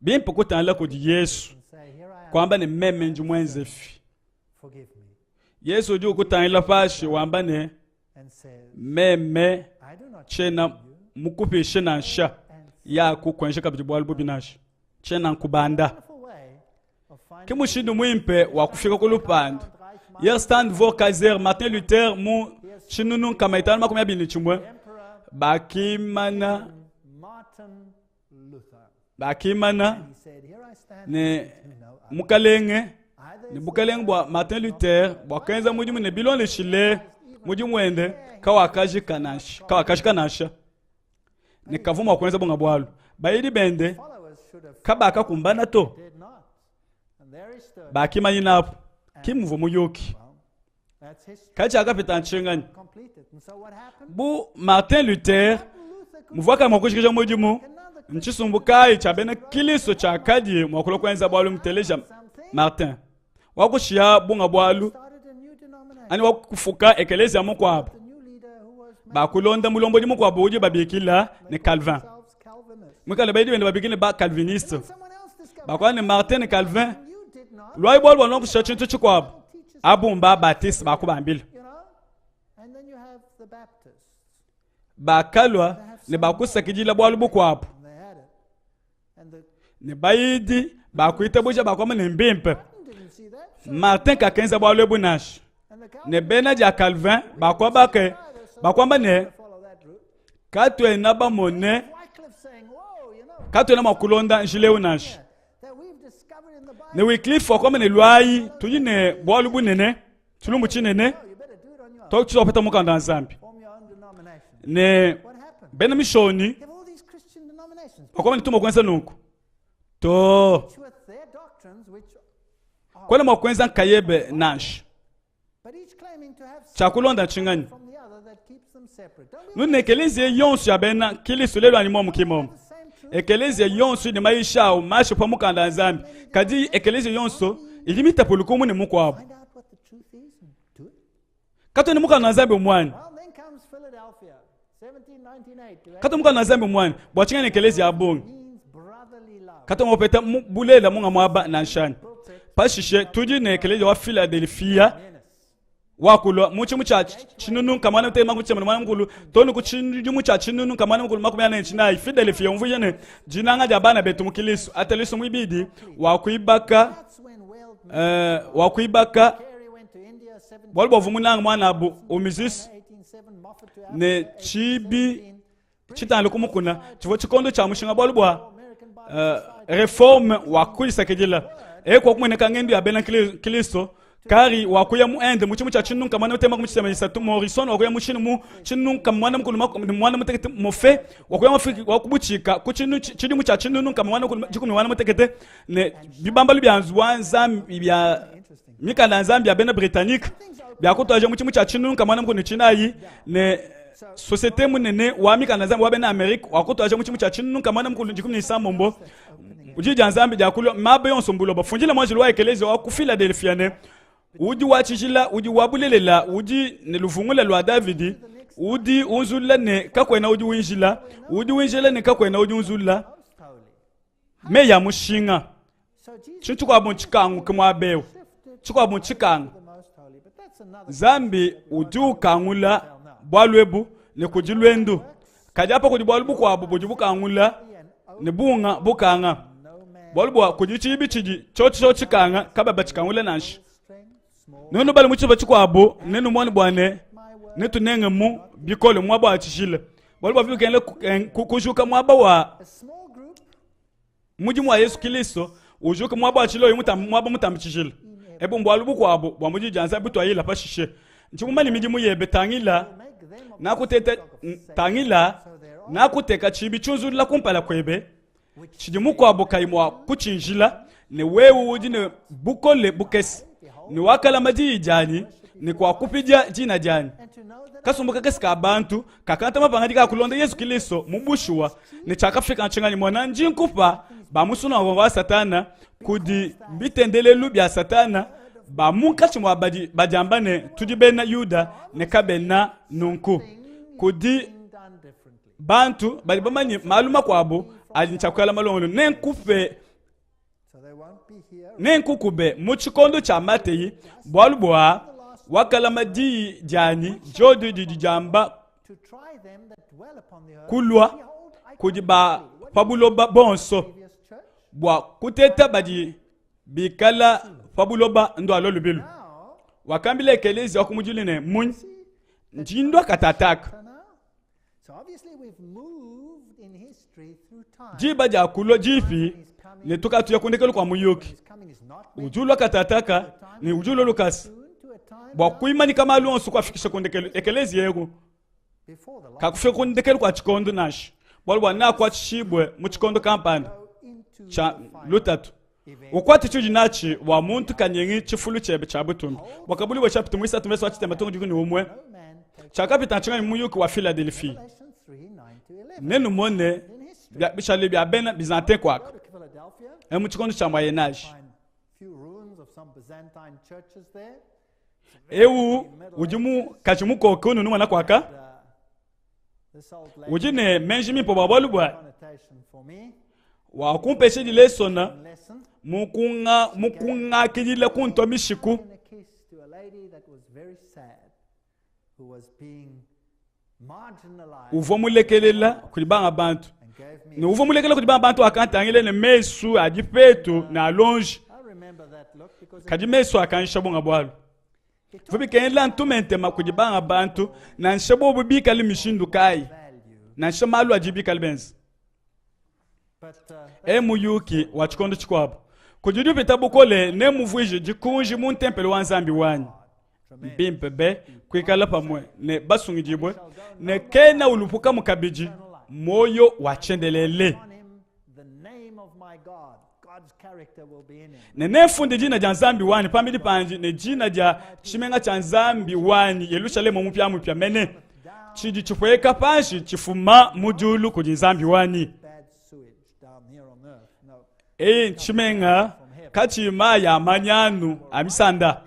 Bimpe kutangila kudi Yesu kuamba ne meme ndi muenzefi. Yesu udi ukutangila pashi wamba ne meme tshiena mukupishe nansha yaku kuenza kabidi bualu bubi nansha tshiena nkubanda. Ke mushindu muimpe wa kufika ku lupandu. Hier stand vor Kaiser Martin Luther mu tshinunu 521 bakimana bakimana ne mukalenge ne bukalenge bua Martin Luther buakenza mudimu ne bilondeshile mudimu wende kawakajika nansha kawakajika nansha ne kavua mua kuenza bunga bualu bayidi bende kabakakumbana to bakimanyina apu ki muvua muyuki Kadi tshiakapita ntshinganyi? Bu Martin Luther muvua kayi mua kujikija mudimu, ntshisumbu kayi tshia bena Kristo tshiakadi mua kulua kuenza bualu? Muteleja Martin wakushiya bunga bualu anyi wakufuka ekeleziya mukuabu, bakulonda mulombodi mukuabu udi babikila ne Calvin, muikale bayidi bende babikila ne ba Calviniste, bakuala ne Martin ne Calvin luayi bualu bua nuakushiya tshintu tshikuabu abu mba Baptiste bakubambila bakalua ne bakusakidila bualu bukuabu ne bayidi bakuitabuja bakuamba ne mbimpe Martin kakenza bualu ebu nansha ne bena dia Calvin bakuabake bakuamba ne katuena bamone katuena mua kulonda njila eu nansha ne Wycliffe wakuamba ne luayi tudi ne bualu bunene tshilumbu tshinene tuapeta mukanda wa Nzambi ne bena mishonyi bakuamba ne tuma kuenza nunku to kuena mua kuenza nkayebe nansha tshiakulonda ntshinganyi nune ekeleziya yonso ya bena kilisto lelu anyi momu ki momu ekeleziya yonso idi mayisha awu mashi pa mukanda wa nzambi kadi ekeleziya yonso idi mitapuluka umue ne mukuabu katuena mukanda wa nzambi umuanyi katu mukanda wa nzambi umuanyi bua tshinganyi ekeleziya ya bungi katu mupeta bulela munga muaba nanshani pashishe tudi ne ekeleziya wa philadelphia wakulua mu tshimu tshia tshinunu nkamana mutema ku tshimu mwana mukulu tonu ku tshidimu tshia tshinunu nkamana mukulu 44 philadelphia umvuija ne dinanga dia bana betu mu kilisto ataliso muibidi wa kuibaka uh, wa kuibaka bualu bua munanga muanabu Omizus ne tshibi tshitangile ku mukuna tshivua tshikondo tshia mushinga bualu bua uh, reforme wa kudisakidila eku wakumueneka ngendu ya bena Kristo kari wakuya mu Inde mu tshimu tshia tshinunka muanda mutema ku tshitema isatu Morrison wakuya mu Chine mu tshinunka muanda mukulu muanda mutekete Mofe wakuya mu Afrika wa kubutshika ku tshinu tshidimu tshia tshinunka muanda mukulu dikumi muanda mutekete ne bibambalu bia nzubu wa Nzambi bia mikanda ya Nzambi ya bena Britannique biakutuadija mu tshimu tshia tshinunka muanda mukulu ne tshinayi ne societe munene wa mikanda ya Nzambi wa bena Amerique wakutuadija mu tshimu tshia tshinunka muanda mukulu 18 udi dia Nzambi dia kulua maba yonso mbuloba fundila muanjelu wa ekeleziya wa ku Philadelphia ne udi wa tshijila udi wa bulelela udi ne luvungula lua Davidi udi unzulula ne kakuena udi winjila udi winjila ne kakuena udi unzulula meyi a mushinga tshintu tshikuabu ntshikanguke muaba eu tshikuabu ntshikanga nzambi udi ukangula bualu ebu ne kudi luendu kadi apa kudi bualu bukuabu budi bukangula ne bunga bukanga bualu bua kudi tshibi tshidi tshiotshi tshiotshi tshikanga kababa tshikangula nansha Nuenu bale mu tshitupa tshikuabu nenumone bua ne netunenge mu bikole muaba wa tshijila bualu bua bikengela kujuka muaba wa mudimu wa Yesu Kristo ujuka muaba wa tshijila uyu muaba mutambe tshijila ebu mbualu bukuabu bua mu Diyi dia Nzambi butuayila pashishe ndi mumanye midimu yebe tangila nakuteta tangila nakuteka tshibi tshiunzulula kumpala kuebe tshidi mukuabo kayi mua kutshinjila, ne wewe udi ne bukole bukese, ne wakalama diyi dianyi, ne kuakupidia dina dianyi. Kasumbu kakese ka bantu kakangata mapangadika a kulonda Yezu Kilisto mu bushuwa, ne tshiakafika ntshinganyi? Mona, ndi nkupa ba mu sunagoga wa Satana, kudi bitendelelu bia Satana, ba munkatshi mua badi badiamba ne, tudi bena Yuda, ne kabena nunku, kudi bantu badi bamanye malu makuabu adi ne tshia kuikala malongolo. Nenkupe Nenkukube mu tshikondo tshia mateyi, bualu bua wakalama diyi dianyi, diodi didi diamba kulua kudi ba pa buloba bonso bua kuteta badi bikala pa buloba. Ndualua lubilu. Wakambila ekeleziya wa kumudilu ne, Munyi ndi ndua katataka. Diba dia kulua dipi ne tukatuya ku ndekelu kua muyuki. Udi ulua katataka ne udi ulua lukasa bua kuimanyika malu onso kuafikisha ku ndekelu. Ekeleziya eu kakufika ku ndekelu kua tshikondo nansha, bualu bua neakuatshishibue mu tshikondo kampanda tshia lutatu. Ukuate tshiudi natshi bua muntu kanyengi tshifulu tshiebe tshia butumbi. Buakabuluibua chapitre muisatu mvese wa tshitema tungu dikumi ne umue. Tshiakapita ntshinganyi mu muyuki wa Philadelphie? Nenumone bishale bia bena Byzantin kuaka mu tshikondo tshia Moyen Age. Eu udi mukaji mukoke ununu mona kuaka udi ne meji mimpe bua bualu bua wakumpesha dilesona mukungakidila kuntua mishiku. Uvua mulekelela kudi banga bantu ne uvua mulekelela kudi banga bantu wakantangila ne mesu a dipetu ne alonji, kadi mesu akanyisha bunga bualu. Bivua bikengela ntume ntema kudi banga bantu, nansha bobu bikale mishindu kayi, nansha malu adi bikale benza. E muyuki wa tshikondo tshikuabu. Kudi udi upita bukole ne muvuije dikunji mu ntempelo wa Nzambi wanyi. Mbimpe be kuikala pamue ne basungidibue, ne kena ulupukamu kabidi muoyo wa tshiendelele. Ne nemfunde dina dia Nzambi wanyi pambidi pandi ne dina dia tshimenga tshia Nzambi wanyi, Yelushalema mupiamupia mene, tshidi tshipueka panshi tshifuma mu diulu kudi Nzambi wanyi. Eyi ntshimenga katshiyi mayi a manyanu a misanda,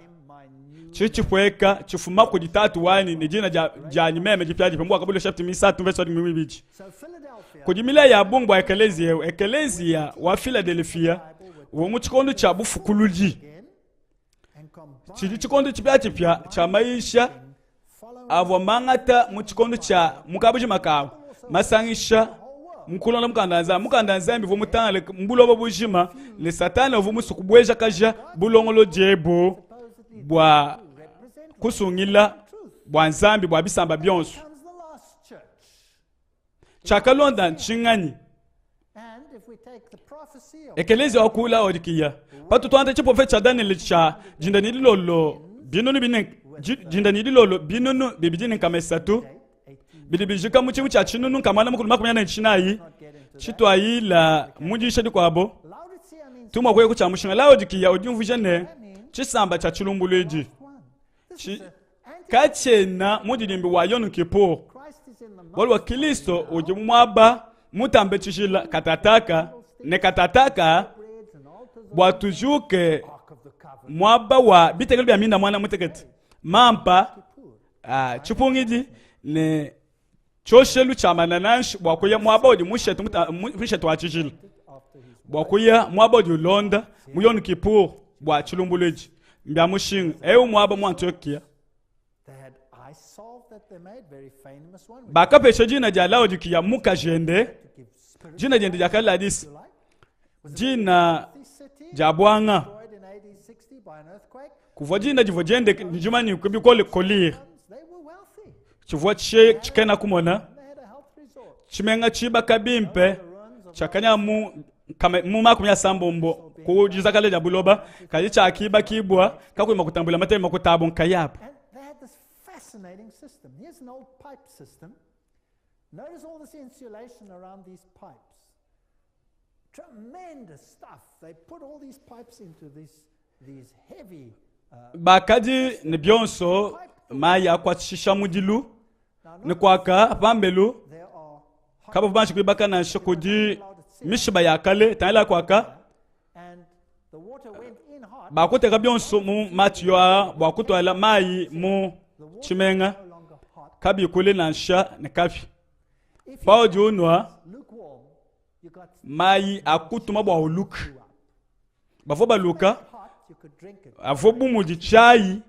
tshidi tshipueka tshifuma kudi Tatu wanyi ne dina dianyi meme dipiadipia. Mu Buakabuluibua chapitre muisatu mvese wa dikumi muibidi. Kudi milayi ya bungi bua ekeleziya eu. Ekeleziya wa Filadelefia uvua mu tshikondo tshia bufukuludi, tshidi tshikondo tshipiatshipia tshia mayisha avua mangata mu tshikondo tshia mu kabujima kawu masangisha mu kulonda mukanda wa Nzambi. Mukanda wa Nzambi uvua mutangale mu buloba bujima, ne Satana uvua musue kubuejakaja bulongolodi ebu bua kusungila bua Nzambi bua bisamba bionso. Tshiakalonda ntshinganyi? Ekeleziya wa ku Laodikiya. Patu tuangata tshiprofete tshia Danyele tshia dinda ne dilolo binunu bine dinda ne dilolo binunu bibidi ne nkama isatu bidi bijika mu tshimu tshia tshinunu nkama muanda mukulu makumi anayi ne tshinayi tshituayila mu diyisha dikuabo tumua kuya ku tshia mushinga. Laodikiya udi umvuija ne tshisamba tshia tshilumbuluidi katshiena mundidimbi wa Yom Kippur, bualu bua Kilisto udi mu muaba mutambe tshijila katataka ne katataka bua tujuke muaba wa bitekelu bia minda muanda mutekete, mampa, tshipungidi ne tshioshelu tshia manananshi bua kuya muaba udi mushete mushete wa tshijila, bua kuya muaba udi ulonda mu Yom Kippur bua tshilumbuluidi. Mbia mushinga eu muaba mu Antiokia bakapesha dina dia Laodikiya mukajende, dina diende dia Ladis, dina dia buanga. Kuvua dina divua diende dimanyike bikole Kolire, tshivua tshikena kumona, tshimenga tshibaka bimpe tshiakanya mu mu makumi asambombo ku dizakala dia buloba, kadi tshiakibakibua kakuyi makutambula matele makuta abo nkayabu. Fascinating system. Here's an old pipe system. Notice all this insulation around these pipes. Tremendous stuff. They put all these pipes into these heavy. Bakadi ne bionso mayi akuatshisha mudilu ne kuaka pambelu kabavua banji kuibaka nansha kudi mishiba ya kale tangila kuaka bakuteka bionso mu matiyo aa bua kutuala mayi mu tshimenga kabikule nansha ne kapi paudi unua mayi akutuma bua uluke bavua baluka avua bu mudi tshiayi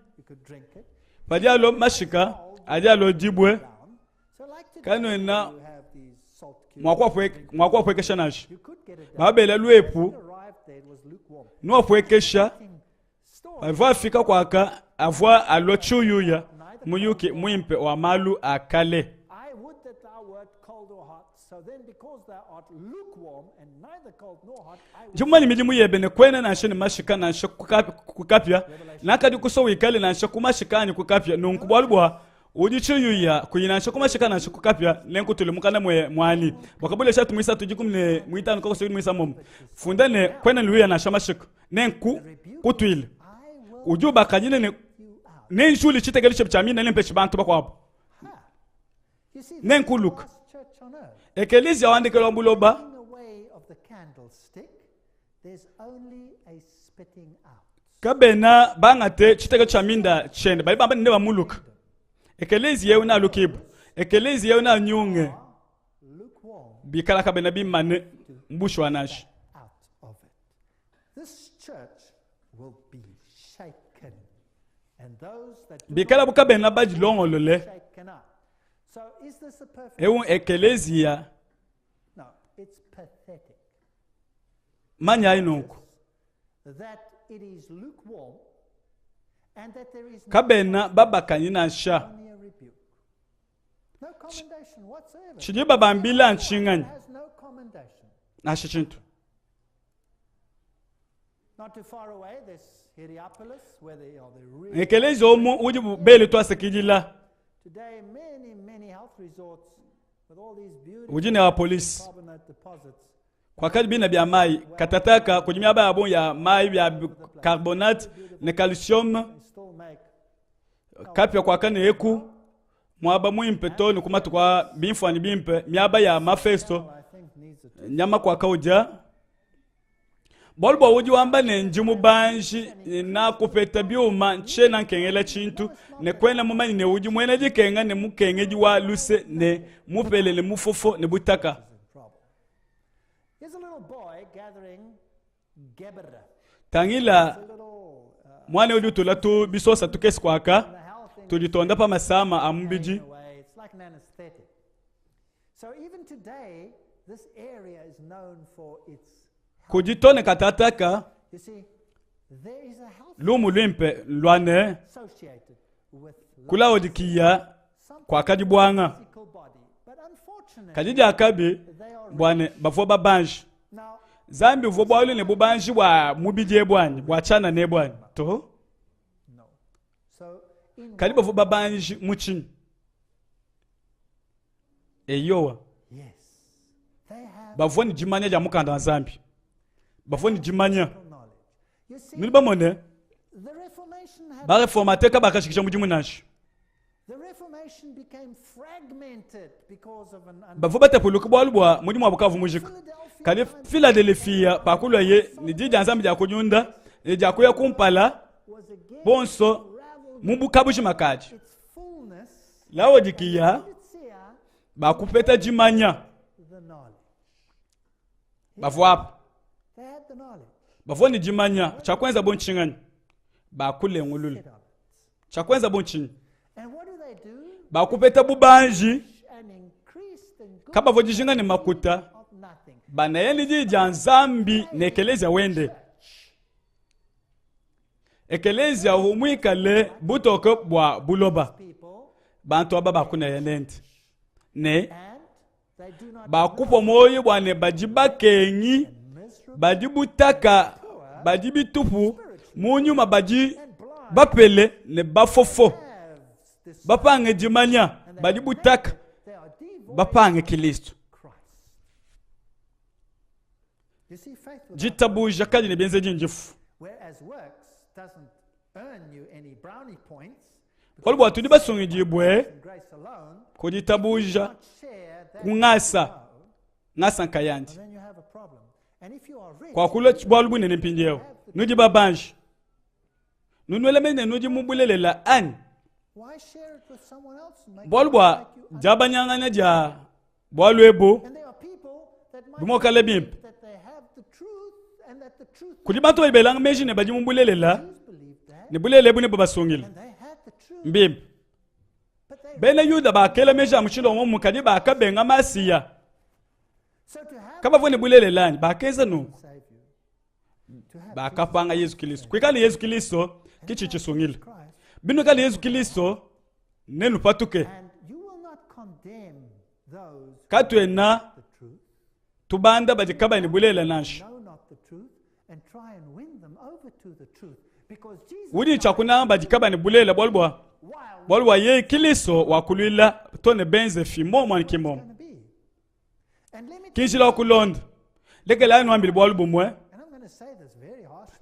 padi alo mashika adi alo dibue kanuena mua kuapuekesha nansha babela luepu nuapuekesha avua afika kuaka avua alua tshiuyuya muyuki muimpe wa malu a kale Ndi mumanye midimu yebe ne kuena nansha ne mashika nansha ku kapia, nakadi kusua wikale nansha ku mashika anyi ku kapia. Nunku bualu bua udi tshiyuya kuyi nansha ku mashika nansha ku kapia, nenkutule mukana muanyi. Buakabulesha muisatu dikumi ne muitanu kakoso muisambombo funda ne kuena ne luya nansha mashika, nenku kutuile udi ubakanyine ne nenjule tshitekelu tshiebe tshia mina nempeshe bantu bakuabu. Nenkuluka ekeleziya wa ndekelu wa buloba kabena bangate tshiteka tshia minda tshiende badi bamba ne nebamuluka ekeleziya eu nalukibue ekeleziya eu nanyunge bikala kabena bimane mbushuwa nansha. Bikalabu kabena badilongolole, eu ekeleziya manyayi nunku kabena babakanyi nansha. Tshidi babambila ntshinganyi? Nansha tshintu. Ekelezia omu udi bele tuasakidila udi ne wa polisi kwakadi bina bia mai katataka kudi miaba ya bungi ya mai bia carbonate ne calcium kapia kwakane eku muaba muimpe to ne ku matuku a bimfuanyi bimpe miaba ya mafesto nyama kuakaudia bualu bua udi wamba ne ndi mubanji nakupeta biuma ntshiena nkengela tshintu ne kuena mumanye ne udi muena dikenga ne mukengedi wa luse ne mupele ne mufofo ne butaka. Tangila muana udi utula tu bisosa tukese kuaka tuditonda pa masama a mubidi. Kudi to ne katataka lumu luimpe lua ne ku Laodikiya kuakadi buanga, kadi diakabi bua ne bavua babanji. Nzambi uvua bualu ne bubanji bua mubidi ebu anyi bua tshianana ebu anyi to? Kadi bavua babanji mu tshinyi? Eyowa, bavua ne dimanya dia mukanda wa Nzambi, bavua ne dimanya. Nudi bamone, bareformate kabakashikisha mudimu nansha. Bavua batapuluke bualu bua mudimu wabu kavua mujika. Kadi Filadelefia pakuluaye ne di dia Nzambi dia kudiunda ne dia kuya kumpala bonso mu bukabujima kadi Laodikiya bakupeta dimanya bavua apa bavua ne dimanya tshia kuenza bo ntshinganyi bakulengulula tshia kuenza bo ntshinyi bakupeta bubanji kabavua dijinga ne makuta banaya ne diyi dia nzambi ne ekelezia wende Ekelezia uvua muikale butoke bua buloba. Bantu aba bakunaya nende ne bakupua muoyo bua ne badi bakengi, badi butaka, badi bitupu mu nyuma, badi bapele ne bafofo, bapange dimanya, badi butaka, bapange Kilisto. Ditabuja kadi ne bienzedi ndifu. Bualu bua tudi basungidibue ku ditabuja ku ngasa, ngasa nkayandi. Kuakula bualu bunene mpindieu, nudi babanji, nunuela mene nudi mu bulelela anyi? Bualu bua diabanyangana dia bualu ebu bumuakale bimpe kudi bantu badi belanga meji ne badi mu bulelela ne bulelela ebu nebubasungile. Mbimpe. Bena Yuda bakela meji a mushindu wa muomumue, kadi bakabenga Masiya. Kabavua ne bulelela anyi? Bakenza nunku, bakapanga Yezu Kristo. Kuikala ne Yezu Kristo ke tshidi tshisungila. Binuikala ne Yezu Kristo, nenupatuke. Katuena tubanda badi kabayi ne bulelela nansha. Udi ne tshia kunanga badi kabayi ne bulelela, bualu bua bualu bua yeye Kristo wakuluila to ne benze fi muomua ne ki muomua. Ki njila wa kulonda. Lekelayi nuambile bualu bumue,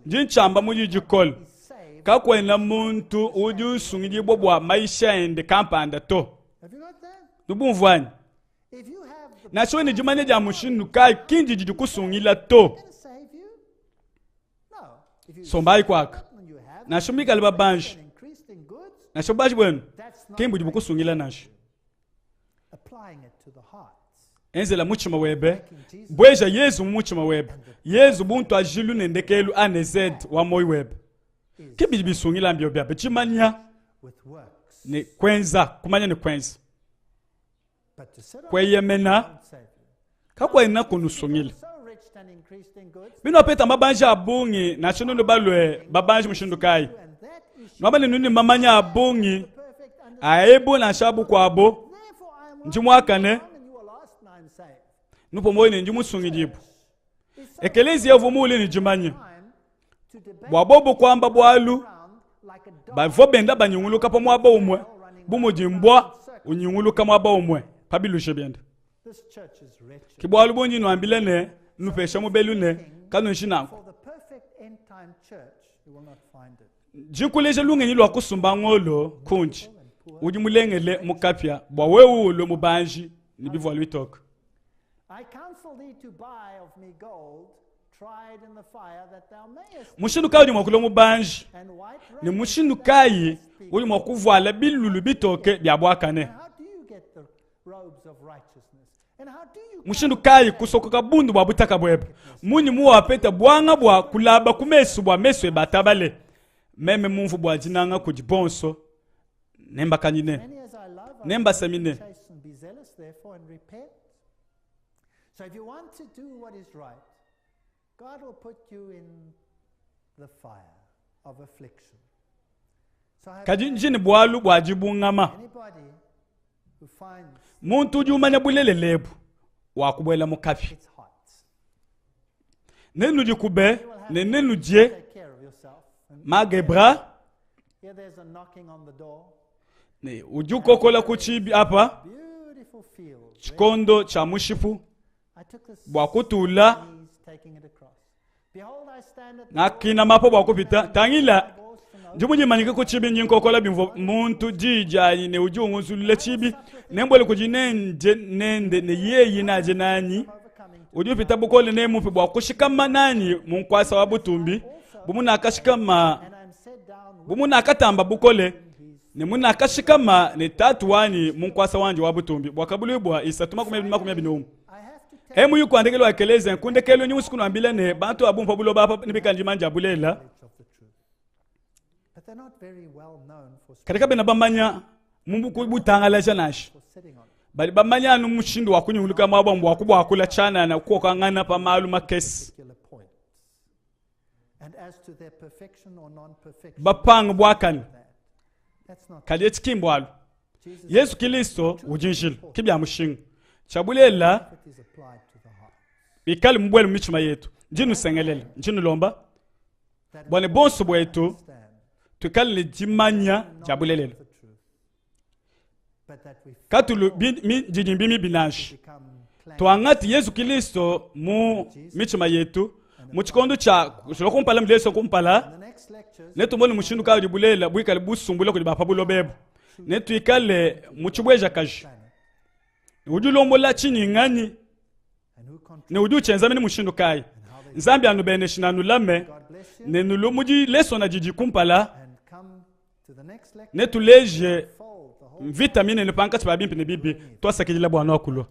ndi ntshiamba mu di dikole, kakuena muntu udi usungidibua bua mayisha ende kampanda to. Nubumvua anyi? Nansha wewe ne dimanya dia mushindu kayi, ki ndidi dikusungila to. Sombayi kuaka. Nansha muikale babanji, nansha bubanji buenu ki mbudi bukusungila nansha. Enzela mutshima webe, bueja Yezu mu mutshima webe. Yezu buntu ajilu ne ndekelu A ne Z wa muoyo webe. Ke bidi bisungila mbio biabe tshimanya ne kuenza, kumanya ne kuenza. Kueyemena kakuena kunusungila. Binuapeta mabanji a bungi, nansha nunu balue babanji mushindu kayi, nuamba ne nudi mamanya a bungi a ebu nansha bukuabo, ndi muakane, nupua muoyo ne ndi musungidibue. Ekeleziya uvua muule ne dimanya. Bua bobu kuamba bualu, bavua benda banyunguluka pa muaba umue bu mudi mbua unyunguluka muaba umue pa bilushi biende. Ke bualu bundi nnuambila ne nnupesha mubelu ne, kanuenji nanku. Ndi nkuleja lungenyi lua kusumba ngolo kundi udi mulengele mu kapia bua wewe ulue mubanji ne bivualu bitoke. Mushindu kayi udi mua kulua mubanji ne mushindu kayi udi mua kuvuala bilulu bitoke bia buakane? Mushindu kayi kusokoka bundu bua butaka buebe? Munyi muwapeta buanga bua kulaba ku mesu bua mesu ebe atabale? Meme mumvu bua dinanga kudi bonso, nembakanyine, nembasamine. So if you want to do what is right, God will put you in the fire of affliction. So I have Kadi ndi ne bualu bua dibungama. anybody who finds Muntu udi umanya bulelela ebu wakubuela mu kapia. it's hot. Nenudikube ne nenudie Take care of yourself. And magebra here there's a knocking on the door. ne udi ukokola ku tshibi apa Beautiful field. tshikondo tshia mushipu I took this bua kutula knees taking it across. Behold, I stand at the ngakinamapo bua kupita tangila door and ndi mudimanyike ku tshibi ndi nkokola bimvua muntu diyi dianyi ne udi ungunzulula tshibi nembuele kudi nendie nende ne yeyi nadie nanyi overcoming udi upita bukole nemupe bua kushikama nanyi mu nkuasa wa butumbi bu munakashikama and I'm set down with bu munakatamba bukole ne munakashikama ne tatu wanyi mu nkuasa wandi wa butumbi bwakabuluibua isatu makumi abidi makumi abidi ne umue I have to tell emu yuku andekelu wa ekelezia nkundekelu nyi usiku nuambila ne bantu abu pa buloba apa nebikale dimanya dia bulelela knowledge of the truth. But they're not very well known for, kadi kabena bamanya mu butangalaja nansha for sitting on it. badi bamanya anu mushindu wa kunyunguluka muaba bua kubuakula tshianana kukokangana pa malu makese Particular points. And as to their perfection or non-perfection, bapanga buakane that, that's not kadi etshi ki mbualu Jesus. Yezu Kilisto udi njila ki bia mushinga tshia bulelela It is applied to the heart. bikale mubuele mu mitshima yetu ndi nusengelela ndi nulomba That bua ne bonso buetu understand tuikale ne dimanya dia bulelela the truth, but that we katulu bi- mi- didimbi mibi nansha become clan tuangate Yezu Kilisto mu mitshima yetu mu tshikondo tshia kumpala mu Yesu kumpala The next Netumone mushindu kayi udi bulelela buikale busumbula kudi ba pa buloba ebu. Netuikale mu tshibuejakaji. Udi ulombola tshinyi nganyi? Ne udi utshienza mene mushindu kayi? Nzambi anubeneshe ne anulame ne nulu mu dilesona didi kumpala netuleje mvita minene pankatshi pa bimpe ne bibi. Tuasakidila bua nuakulua.